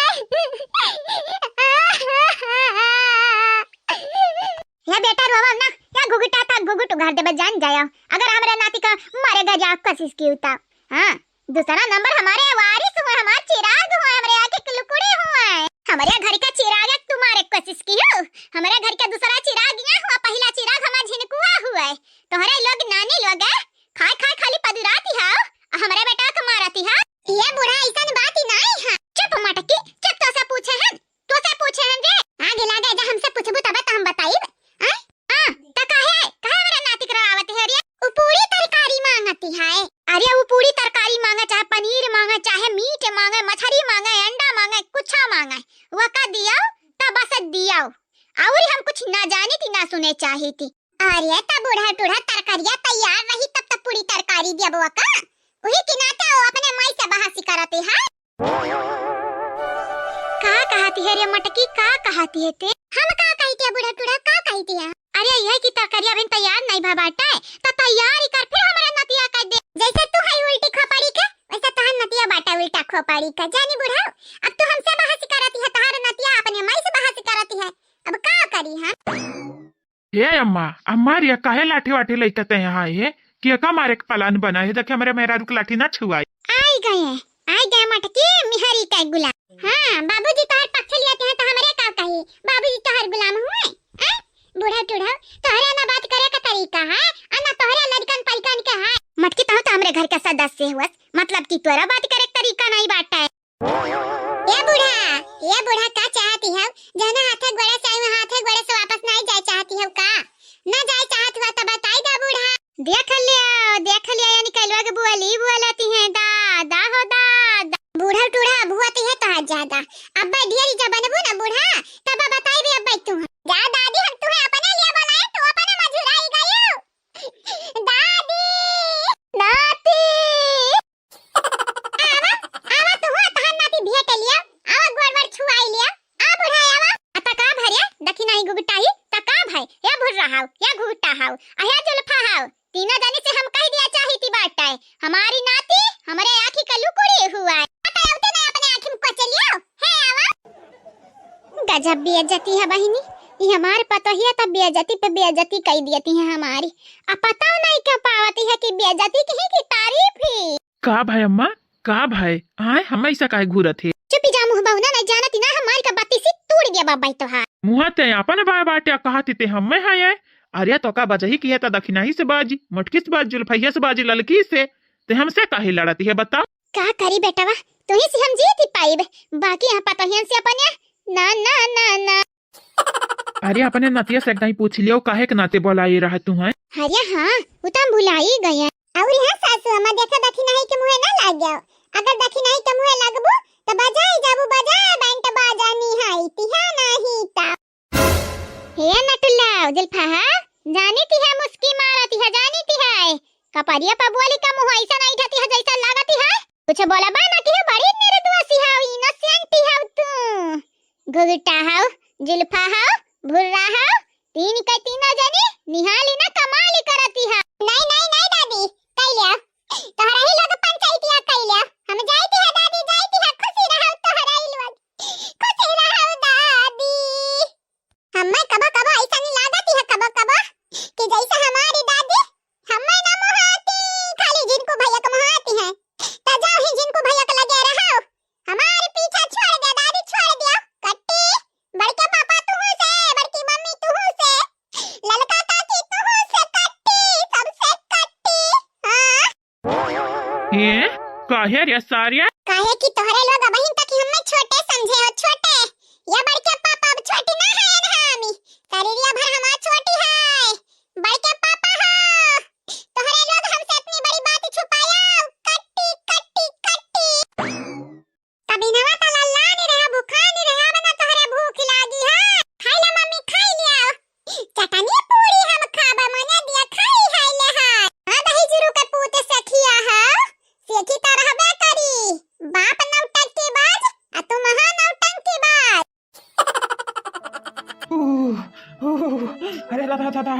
या बेटा रोवा ना, या घुघुटा था घुघुट उघार देबे जान जाया। अगर हमरे नाती का मारे गा जा कोशिश की उता, हाँ, दूसरा नंबर हमारे वारिस हुए, हमार चिराग हुए, हमरे आँख के लुकुड़ी हुए। हमरे घर का चिराग एक तुम्हारे कोशिश की हो, हमरे घर का दूसरा चिराग यहाँ हुआ, पहला चिराग हमार झिनकुआ हुए। तोहरे लोग नानी लोग है, खाए खाए खाली पदुराती हो, आ हमरे बेटा के मारती हो। ये बूढ़ा ऐसन बात ही नहीं है। चुप मटकी, चुप, तो से पूछे हैं। तोसे पूछे हम रे? आगे लागे जा हमसे पूछबू तब त हम बताइब। हाँ? हाँ, त काहे, काहे मेरा नाती के रोवावत है रे? उ पूरी तरकारी मांगती है। अरे उ पूरी तरकारी मांगे, चाहे पनीर मांगे, चाहे मीट मांगे, मछरी मांगे, अंडा मांगे, कुछ मांगे, वका दियो, त बस दियो। और हम कुछ ना जानी थी, ना सुने चाही थी। अरे त बूढ़ा टूढ़ा तरकारिया तैयार रही तब त पूरी तरकारी दियबो का? उही के नाते वो अपने माई से बहस करते हैं। का कहती है रे मटकी, का कहती है ते? हम का कहती है बूढ़ा टूढ़ा, का कहती है? अरे यह की तरकारिया अभी तैयार नहीं भा बाटे, त तैयार ही कर फिर हमारा नतिया कर दे। जैसे तू है उल्टी खोपड़ी के, वैसे तोहर नतिया बाटे उल्टा खोपड़ी के। जानी बूढ़ा, अब तू हमसे बहस करती है, तोहर नतिया अपने माई से बहस करती है, अब का करी हम? ए अम्मा, अम्मा रे, काहे लाठी वाठी लइके ते यहाँ आई है? केका मारे के प्लान बना है? देखे हमरे मेहरारू के लाठी ना छुआई। आई गए, आई गए मटकी मिहरी के गुलाम। हाँ, बाबूजी तोहर पक्ष लिया ते हैं तो हमरे का कही? बाबूजी तोहर गुलाम हुए? हैं? बूढ़ा टूढ़ा, तोहरे ना बात करे का तरीका है, आ ना तोहरे लड़कन पलकन के है। मटकी तहु तो हमरे घर के सदस्य हुअस, मतलब कि तोरा बात करे के तरीका नहीं बाटे। ए बूढ़ा, ए बूढ़ा, का चाहती हौ? जौना हाथे गोड़े से आई, वहाँ हाथे गोड़े से वापस नाहीं जाए चाहती हौ का? ना जाए चाहत हुआ तो बताई दा बूढ़ा। देख लियो, देख लियो, यानी कलवा के बुअली बुअलती हैं, दादा हो दादा। बूढ़ा टूढ़ा अब हुआ तो है तो ज्यादा। अब ढेरी जब बनबू ना बूढ़ा, तब बताई भी अब तू। जा दादी, हम तुम्हें अपने लिए बुलाए, तू अपने मझुराई गयो। दादी, नाती। आवा, आवा, तू हो, तहार नाती भेंट लिया। आवा, गोड़ वोड़ छुआई लिया। आ बुढ़ा, आवा। आ त का भरे, दखिनही गुगटाही, त का भय? या भुर्रा हाउ, या घुघटा हाउ, आ या जुल्फा हाउ। तीनों जनी से हम कहि दिया चाहिती बाटे, हमारी नाती हमरे आँखी का लुकुड़ी हुआ है। आ त अउते ना अपने आँखी में कोचे लियो। हे आवा। गजब बेइज्जती है बहिनी, ई हमार पतोहिया त बेइज्जती पे बेइज्जती कइ दियती है हमारी। आ पता नहीं क्या पावती है कि बेइज्जती की है कि तारीफ ही। का भय अम्मा, का भय? आय, हम ऐसा काहे घूरत हे? चुपी जा मुँह बहुना, नहीं जानती ना, हमारी का बत्तीसी तोड़ दिया बाबा तोहार। मुँहा ते आपन बाय बाटे, कहती ते हम्मे है ये। अरे तो का बजही की है त दखिनही से बाजी, मोटकी से बाजी, जुल्फैया से बाजी, ललकी से, ते हमसे काहे लड़ती है बताओ? का करी बेटवा, तू ही से हम जीती पाइब, बाकी यहाँ पतोहियन से अपने ना, ना, ना, ना। अरे, अपने नतिया से एक दाई पूछ लियो, काहे के नाते बोलाए रह तू हैं? अरे हाँ, उ त हम भुलाई गए। अउर हाँ सासू अम्मा, देखा दखिनही के मुँहे ना लाग जाओ। अगर दखिनही के मुँहे लगबू, त बजाए जाबू, बजाए बैंड बाजा निहाई तिहा नाही ता। हे नटुल्ला, जुल्फा हा, जानी तिहा मुस्की मारा तिहा, जानी तिहा। कपरिया पर बोली का मुँह ऐसा नहीं ढाती है जैसा लागती है। कुछ बोला बा ना कि बड़ी निर्दोषी हाउ, innocent हाउ तू। घुघटा हाउ, जुल्फा हाउ, भुर्रा हाउ, तीन के तीनों जनी निहाली ना कमाली करती है। नहीं, नहीं, नहीं दादी, कई लिया। तोहरा ही लोग पंचायतिया कई लिया। हम जाइती है दादी, जाइती है, खुशी रहो तोहरा ही लोग। खुशी रहो दादी। हम्मे कबो कबो ऐसा नहीं लागत है, कबो कबो कि जैसे हमारी दादी हम्मे ना मोहाती, खाली झिनकू भैया के मोहाती है। त जाओ ही झिनकू भैया के लगे रहो, हमारे पीछा छोड़ दे दादी, छोड़ दिया। कट्टी, बड़के पापा तुहू से, बड़की मम्मी तुहू से, ललका काकी तुहू से कट्टी, सबसे कट्टी। हाँ। ए, काहे रे सारिया? काहे कि तोहरे लोग अबहिन तक हम्मे छोटे समझे हो, छोटे। या बड़के पापा अब छोटी ना है हम। शरीरिया भर हमार छोटी है। बड़के पापा हो, तोहरे लोग हमसे इतनी बड़ी बात छुपाया। कट्टी, कट्टी, कट्टी। तबिनवा त लल्लानी रहा, भुखानी रहा, अब ना तोहरे भूख लागी है। खाई ला मम्मी, खाई लिया। चटनी पूरी हम खाब, मने दिया खाई है ले है। हाँ, दही जुरू के पूत सखिया है, सेखी त रहबे करी। बाप नौटंकी बाज, आ तू महा नौटंकी बाज। उह, उह, अरे दादा, दादा,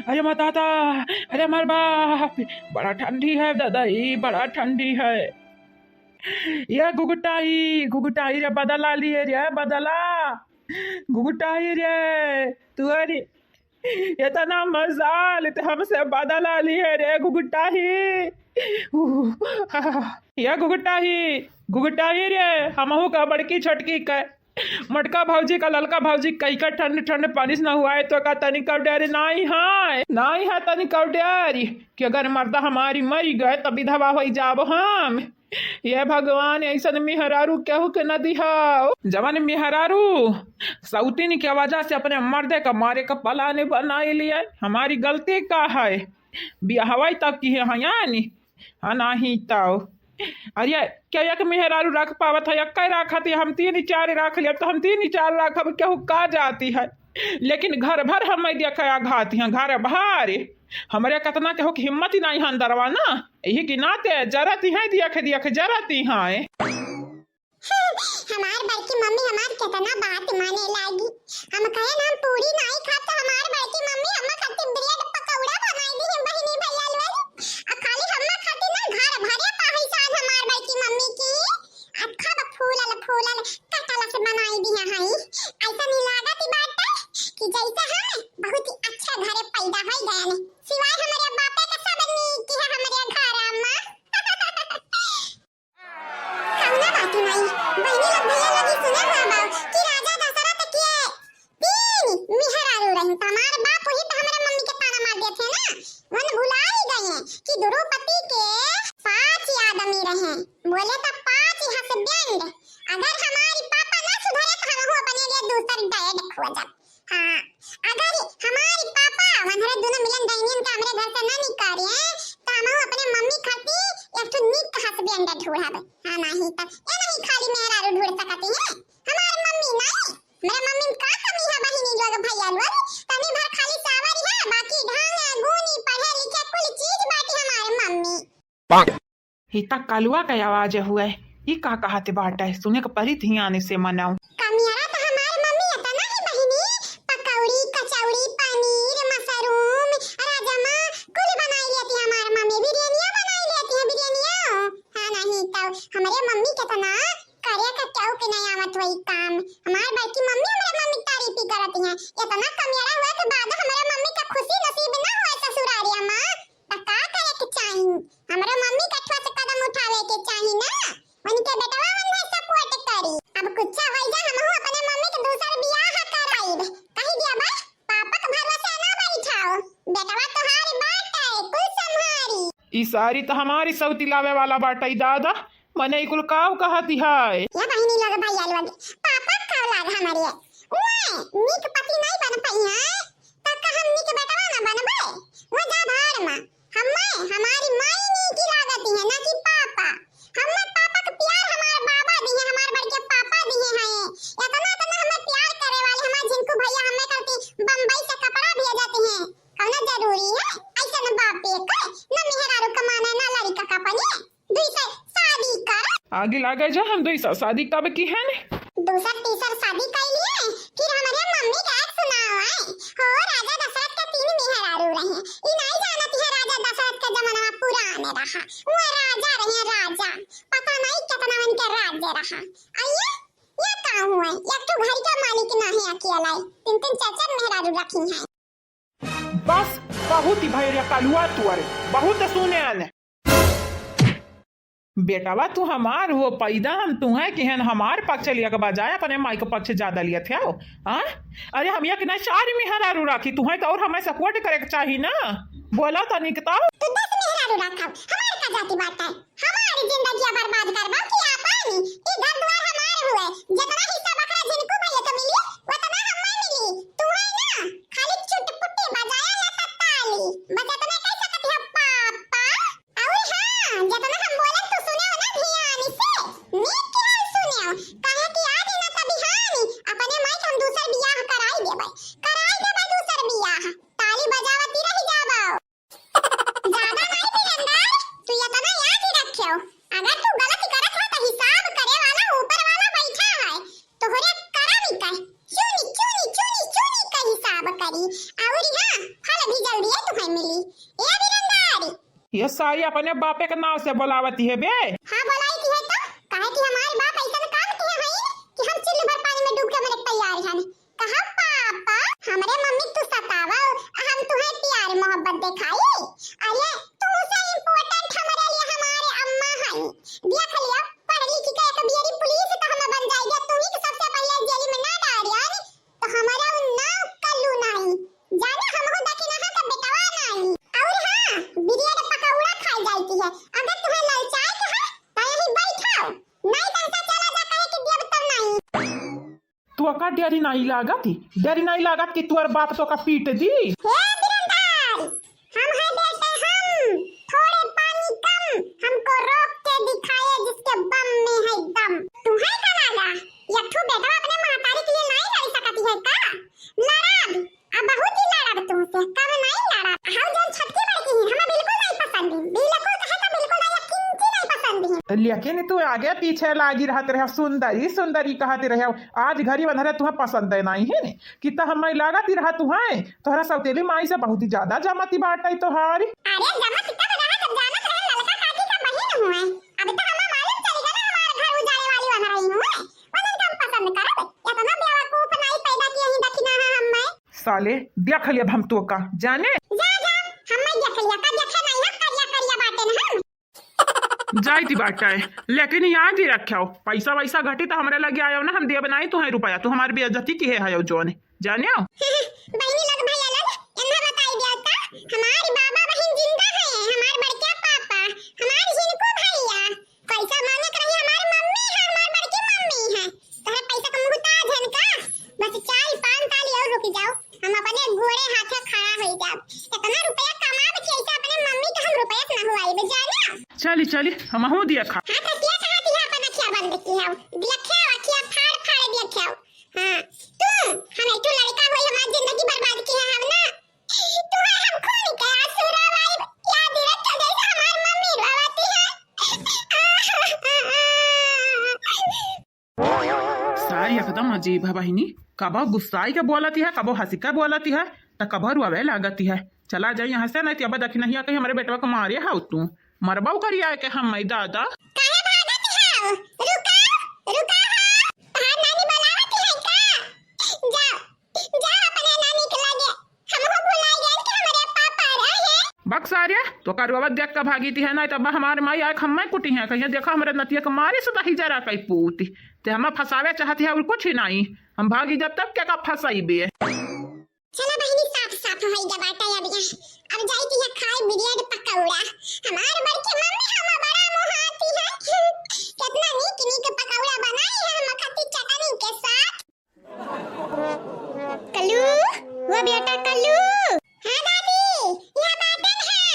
अरे मार दादा, अरे मार बाप, बड़ा ठंडी है दादा, ई बड़ा ठंडी है। ये घुघटाई, घुघटाई रे, बदला लिए रे, बदला। घुघटाई रे, तू अरे, इतना मजाल, ते हमसे बदला लिए रे, घुघटाई। उह, ये घुघटाई, घुघटाई रे, हमहू का बड़की छोटकी का मोटका भौजी का ललका भौजी कई का ठंड ठंड पानी से नहुआए तो का तनिक डर नाई है, नाई है तनिक डर कि अगर मर्दा हमारी मरी गए तो विधवा होई जाब हम। ये भगवान, ऐसन मेहरारू केहू के न दिहाओ। जवन मेहरारू सौतीन के वजह से अपने मर्दे का मारे का प्लान बनाई लिए, हमारी गलती का है? बियाहवाई तक की है, हाँ, यानी हाँ, नाही तौ। अरे, क्या एक मेहरारू रख पावत है? एक्कै रखत है, हम तीन चार रख लेब, तो हम तीन चार रखब, केहू का जाती है। लेकिन घर भर हम देखा घाती हैं, घर भर। हमरे कतना केहू के हिम्मत ही नहीं है अंदरवा ना, यही के नाते जरती हैं, देख, देख, जरती हैं। हमार बड़की मम्मी हमार केतना बात माने लागी। हम कहे ना हम पूरी नाई खाब, तो हमार बड़की मम्मी हम्मा खातिर ब्रेड पकौड़ा बनाई दी है, बहिनी भैया लोग। आ खाली हम्मा खातिर ना, घर भरे का है साथ हमार बड़की मम्मी की। आ खूब फूलल फूलल कटल से बनाई दी है। ऐसा नहीं लागत ही बाटे कि जैसे हम बहुत ही अच्छा घरे पैदा हो गए। सिवाय हमारे बापे का सब नीक है हमारे घर में। कौना बात माई? बहिनी लोग, भैया लोग, ई सुना हुआ बा कि राजा दशरथ के तीन मेहरारू रही। त हमार बाप वही त हमरे मम्मी के ताना मार देत है ना, वन भुलाई गए कि द्रौपदी के पांच आदमी रहे, बोले त पांच husband। अगर हमारी पापा ना सुधरे दूसर dad खोजब। हाँ, अगर हमारे पापा वनहरे दुनो मिलन डैनियन का हमरे घर से ना निकारे हैं, तो हम अपने मम्मी खातिर एक ठो नीक husband ढूंढब। हाँ, नहीं तो ये नहीं खाली मेहरारू ढूंढ सकती हैं। हमार मम्मी नहीं, मेरे मम्मी में का कमी है बहिनी लोग, भैया लोग? तनी भर खाली सावर है, बाकी ढंग, गुनी, पढ़े लिखे कुल चीज बाटी हमारे मम्मी। ई त कलुआ के आवाज हुए। ई का कहत बाटे? सुने के परी ध्यान से मनाऊ। कमियारा त हमार मम्मी अतना ही बहिनी, पकौड़ी, कचौड़ी, पनीर, मशरूम, राजमा, कुल बनाई लेती है हमार मम्मी। बिरयानिया बनाई लेती है, बिरयानिया। हाँ, नहीं तो हमरे मम्मी के तना करे के केहू के नहीं आवत वही काम। हमार बड़की मम्मी हमरे मम्मी के तारीफ ही करत हैं। इतना कमियारा हुए के बाद हमरे मम्मी के खुशी नसीब ना हुए ससुरारिया में। त का करे के चाही? हमरो मम्मी के ठोस कदम उठावे के चाही ना, उनके बेटवा मन में support करी। अब कुछ होइ जा, हमहू अपने मम्मी के दूसर बियाह कराइब। कही दिया बा, पापा के भरोसे ना बैठाओ, बेटवा तोहार बाटे, कुल संभारी। ई सारी तो हमारी सौती लावे वाला बाटे दादा, मने ई कुल काव कहती है? या बहिनी लोग, भैया लोग, पापा का औलाद हमारे, उए नीक पति नहीं बन पाई है, त का हमनी के बेटवा ना बनबे? वो जा भाड़ में। हम्मे हमारी माई नीक लागती है, ना कि पापा। हम्मे पापा के प्यार हमार बाबा दिहे, हमार बड़के पापा दिहे हैं। इतना, इतना हमें प्यार करे वाले हमार झिनकू भैया हमें करती बम्बई से कपड़ा भेजती हैं। कौनो जरूरी है ऐसन बाप के? ना मेहरारू कमाना, ना लड़का का पनी। दूसर शादी कर। आगे लागे जा, हम दूसर शादी कब की है ने? दूसर तीसर शादी कर लिए, फिर हमारे मम्मी का एक सुनाओ है। हो राजा दशरथ के तीन मेहरारू रहे। ई नहीं जानत है राजा दशरथ का जमाना पुराने रहा। वो राजा रहे राजा, पता नहीं कितना उनके राज्य रहा। आइए, ये का हुए, एक ठो घर के मालिक ना है अकेला, तीन तीन चार चार मेहरारू रखी हैं। बस, बहुत ही भैया कलुआ तुअरे, बहुत सुने आने। बेटवा, तू हमार हो पैदा, हम तुहें किहन हमार पक्ष लिया के बजाय अपने माई के पक्ष ज्यादा लिया थे हो, हाँ? अरे, हम एक ना चार मेहरारू राखी, तुहें तो और हमें support करे के चाही ना। बोला तनिक तो। तू दस मेहरारू रखा, हमार का जाति बात है? हमार जिंदगी बर्बाद करबा कि आपन? ई घर दुआर हमार हुए, जितना हिस्सा बखरा झिनकू भैया के मिली, उतना हमें मिली। तू है ना, खाली चुटपुटी बजाया ला ताली, बस इतना कह सकत है पापा। और हाँ, जितना हम बोले तू सुने हो ना ध्यान से, नीक के हाल सुने हो, काहे कि आज ना त बिहानी अपने माई के हम दूसर बियाह कराई देबै, कराई देबै दूसर बियाह। ताली बजावती रह जाबो। ज्यादा नहीं वीरेंद्र, तू इतना याद ही रखियो, अगर तू गलती करत है तो हिसाब करे वाला ऊपर वाला बैठा है, तोहरे करम का चुनी चुनी चुनी चुनी का हिसाब करी, और हाँ, फल भी जल्दी है तुम्हें मिली। ए वीरेंद्र! ये सारी अपने बापे के नाव से बोलावती है बे। हाँ, बोलाई थी है तो, काहे कि हमारे बाप ऐसा काम किए हैं कि हम चुल्लू भर पानी में डूब के मरे तैयार हैं। कहा पापा, हमरे मम्मी तू सतावा, हम तुहे प्यार मोहब्बत देखाई। अरे, तू से important हमरे लिए हमारे अम्मा हई। देख लिया, पढ़ लिख के एक बियरी पुलिस तो हम बन जाएगी, तू ही के सबसे पहले जेल में ना डाल यार, तो हमारा उ नाव कल्लू नहीं। जाने हम हो दकिना है तो बेटवा नहीं। और हाँ, बिरिया के पकौड़ा खाई जाती है। अगर तुम्हें ललचाए के है, तो यही बैठाओ, नहीं तो ऐसा चला जा कहे कि देव तब नहीं। तोका डर नहीं लागत? डर नहीं लागत कि तोर बाप तोका पीट दी? हे बिरंदार, हम हैं बेटे हम, थोड़े पानी कम, हमको रोक के दिखाए जिसके बम में है दम। तुम्हें का लागा? यठू बेटवा अपने महतारी के लिए नहीं लड़ सकती है का? लड़ब, अब बहुत ही लड़ब तुमसे, कम नहीं लड़ब। हम जौन छोटकी बड़की ही, हमें बिल्कुल नहीं पसंद ही, बिल्कुल कहे तो बिल्कुल नहीं, एक इंची नहीं पसंद ही। लेकिन तू आगे पीछे लागी रहत रहे, सुंदरी सुंदरी कहत रहे, आज घरी बंधरे तुहें पसंद है नहीं है ने? कि त हमें लागत ही रहा तुहें, तोहरा सौतेली माई से बहुत ही ज्यादा जमती बाटे तोहारी। अरे जमत कब रहा जब जानत रहे ललका काकी का बहिन हुए। अब तो हमें मालूम चल गया ना हमारे घर उजाड़े वाली बन रही हुए। वजन कम पसंद करब, इतना बेवकूफ नहीं पैदा किए ही दखिना है हमें। साले देख लेब हम तोका, जाने? जा जा, हमें देख लिया, का देखे नहीं है, करिया करिया बाटे न हम। जाइत बाटा है, लेकिन याद ही रख्यो, पैसा वैसा घटी तो हमरे लगे आयो ना, हम देब नाई तुहें रुपया, तू हमारी बेइज्जती किहे हयो जौन, जान्यो? बहिनी लोग, भैया लोग, इन्हें बताई दिया का, हमारे बाबा बहिन जिंदा है, हमारे बड़के पापा, हमारे झिनको भैया, पैसा मांगे के रही, हमारी मम्मी है, हमारी बड़की मम्मी है, तोहरे पैसा का मोहताज है का? बस चली, हमहू देखा। हाँ, तो क्या चाहती है अपन अखिया बंद की है? देखियो, अखिया फाड़ फाड़ देखियो। हाँ, तू, हम एक ठो लड़का होई, हमार जिंदगी बर्बाद की है हम ना। तुम्हारे हम खून के आंसू रोवाई, याद रखो जैसे हमार मम्मी रोवती है। सारी एकदम अजीब है बहिनी, कबो गुस्साई के बोलती है, कबो हंसी के बोलती है, त कबो रोवे लागती है। चला जाई यहाँ से, नहीं तो अब दखिनहिया कहीं हमरे बेटवा को मारे हाउ तू, मरबा करिया के हम, मैं दादा। काहे भागत हाउ? रुका, रुका हो। तहार नानी बुलावत है का? जा, जा अपने नानी के लगे। हमहू भुलाई गए कि हमरे पापा रहे। बक सारे, तो का रोवत देख के भागी थी है ना, तब हमारे माई आए हमें कुटी है, कहिए देखा हमरे नतिया के मारे से दही जरा कई पूती। ते हमें फंसावे चाहती है और कुछ ही नहीं। हम भागी जब तब क्या का फंसाई बे। चलो बहिनी, साफ साफ होई गया बाटा अब यहाँ। अब जाई थी है खाए ब्रेड पकौड़ा। हमार बड़की मम्मी हम बड़ा मोहाती है। कितना नीक नीक पकौड़ा बनाई है हम खाती चटनी के साथ। कल्लू, वो बेटा कल्लू। हाँ दादी, यहाँ बाटन है।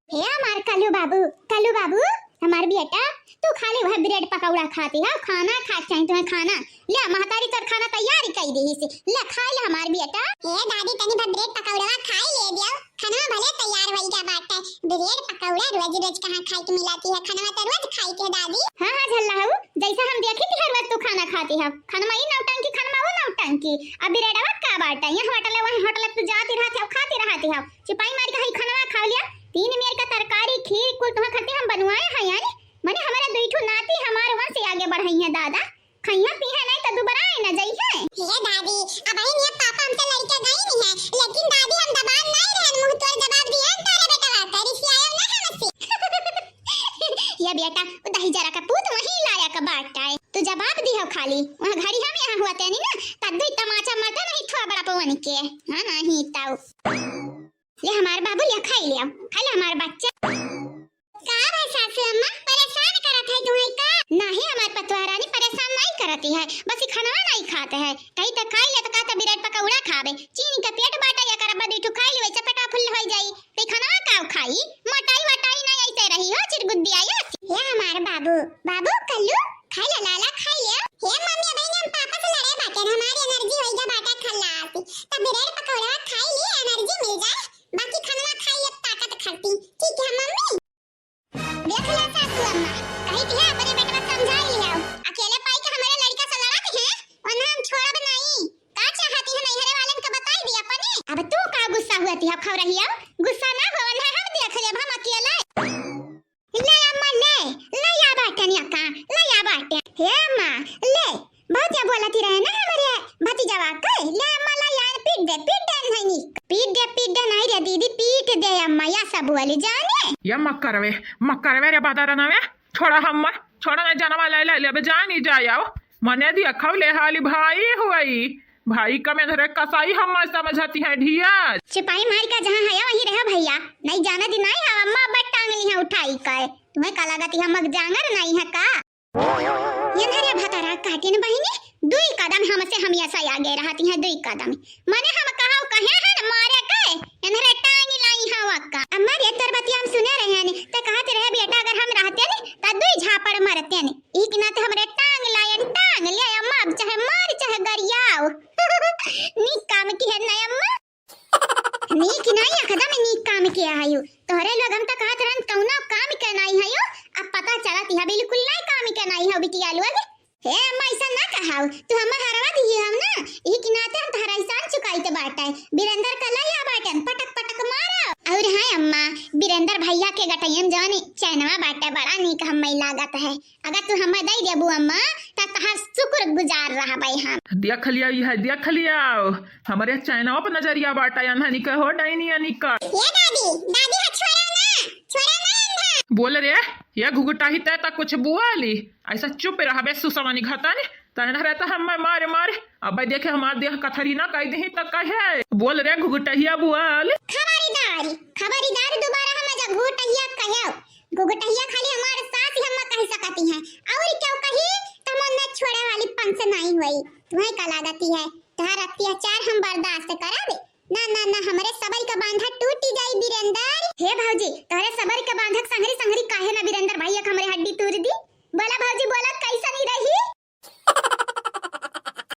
हे हमार कल्लू बाबू, कल्लू बाबू, हमार बेटा, तू खाली वह ब्रेड पकौड़ा खाती है, खाना खा चाहिए तुम्हें खाना। ले महतारी तोर खाना तैयार ही कई दी से, ले खा ले हमार बेटा। हे दादी, तनी भर ब्रेड पकौड़ा खाई ले दियो, खाना भले तैयार होई गया बाटे। ब्रेड पकौड़ा रोज रोज कहाँ खाई के मिलाती है, खाना तो रोज खाई के दादी। हाँ हाँ झल्ला हऊ, जैसा हम देखी थी हर वक्त तू खाना खाती है, खनमा ई नौटंकी, खनमा वो नौटंकी। अब ब्रेडवा का बाटा, यहाँ होटल है, वहीं होटल है, तू जाती रहती है, खाती रहती है। चिपाई मार के हई खनवा खा लिया, तीन मेर का तरकारी, खीर कुल तुम्हें खाती हम बनवाए हैं यानी, मने हमारे दुई ठो नाती हमारे वंश आगे बढ़ई है दादा, खइया पीहा नहीं तो दुबराए न जइहे। हे दादी, अब ही निया पापा हमसे लड़के गई नहीं है, लेकिन दादी हम दबान नहीं रहन, मुंह तोड़ जवाब दिए हम तोरे बेटवा का, रिसियायो ना हमसे। या बेटा, वो दही जरा का पूत वहीं लाया का बाटा है। तू जवाब दिहो खाली। वहाँ घड़ी हम यहाँ हुआ तेनी ना, तब भी तमाचा मरते नहीं थोड़ा बड़ा पवन के। हाँ, नहीं ताऊ। ले हमार बाबू, ले खाई ले, खा ले हमार बच्चा। का भाई सासू अम्मा, परेशान करत है तुम्हें का? नहीं, हमार पतोह रानी परेशान नहीं करती है, बस ई खनवा नहीं खाते है। कही तो खाई ले तो कहता ब्रेड पकौड़ा खाबे, चीनी का पेट बाटा या करबा, दुई ठो खाई ले, वैसे पेटवा फुल हो जाई। ते खनवा का खाई? मोटाई वटाई नहीं, ऐसे रही हो चिरगुद्दी आई हो। हे हमार बाबू, बाबू कल्लू, खाई ले लाला, खाई ले। हे मम्मी, अबे हम पापा से लड़े बाटे, हमारी एनर्जी होई जा बाटा खल्लास। तब ब्रेड पकौड़ा खाई ले, एनर्जी मिल जाए, बाकी खनवा खाई अब ताकत खरती। ठीक है मम्मी। देख ला सासू अम्मा, कही थी अपने बेटवा समझाई लिया, अकेले पाई के हमारे लड़का से लड़त है, वरना हम छोड़ब नहीं। का चाहती है नैहरे वालन का बताई दी अपने। अब तू का गुस्सा हुआ थी, खा रही हो? गुस्सा ना हो, वरना हम देख लेब, हम अकेले। ले अम्मा ले, ले आ बाटन या का, ले आ बाटन। हे अम्मा, ले, बहुत या बोलती रहे ना हमारे भतीजवा के, ले अम्मा ले यार पीट दे, पीट दे नहीं नी। पीट दे, पीट दे नहीं रे दीदी, पीट दे अम्मा, या सब बोली जाने। या मक्करवे, मक्करवे रे बादर नवे, छोड़ा हम, छोड़ा ना जानवा ले, ले, ले, अबे जानी जाए आओ। मने दिया खाओ ले हाली भाई हुई। भाई का में धरे कसाई हम समझती हैं ढिया। चिपाई मार का जहाँ है वहीं रहो भैया, नहीं जाना दी नहीं है अम्मा, बट टांग ली है उठाई का। तुम्हें का लागत है मग जांगर नहीं है का? ये धरे भतरा काटिन बहिनी, दुई कदम हमसे हमेशा आगे रहती हैं, दुई कदम। मने हम कहा कहे हैं मारे के, इन्हरे टांग लाई हवा का। अम्मा रे तोर बतिया हम सुने रहे हैं, ते कहते रहे बेटा अगर हम रहते ने, त दुई झापड़ मरते ने। ई के नाते हमरे टांग लायन, टांग ले अम्मा, अब चाहे मार चाहे गरियाओ। नीक काम की है ना अम्मा? नीक नाई, एकदम नीक काम किया है यू। तोहरे लोग हम तो कहत रहन कौनो काम के नाई है यू, अब पता चलत है बिल्कुल नाई काम के नाई है बिटिया लोग। हे अम्मा, ऐसा ना कहाओ, तू हमें हरवा दिए हम ना, यही के नाते हम तोहरा एहसान चुकाई तो बाटे। बीरेंद्र का लइया बाटन, पटक पटक मारो। और हाँ अम्मा, बीरेंद्र भैया के गटैयन जौन चैनवा बाटे, बड़ा नीक हमें लागत है। अगर तू हमें दे देबू अम्मा, त तहार शुक्र गुजार रहबे हम। देख लिया, यह देख लिया, हमरे चैनवा पर नजरिया बाटे, अनहनी के हो डैनी अनी का। ये दादी, दादी, हा छोड़ा ना, छोड़ा ना इन्हा। बोल रे, ये घुघुटाही तय तक कुछ बोली, ऐसा चुप रहबे सुसवानी घतन, तय न रहता हम मारे मारे। अब देखे हमार देह कथरी ना कह दही त कहे, बोल रे घुघुटहिया बोल। खबरदार, खबरदार दोबारा हम जा घुघुटहिया कहे। घुघुटहिया खाली हमार सास ही हम कह सकती हैं, और क्यों कही त हम उन्हें छोड़े वाली पंच नहीं हुई। तुम्हें का लागती है, तहार अत्याचार हम बर्दाश्त करा दे? ना, ना, ना, हमरे सबर का बांधा टूटी जाई, बीरेंदर। हे भौजी, तोहरे सबर के बांधक संघरी संघरी काहे ना वीरेंद्र भैया के हमरे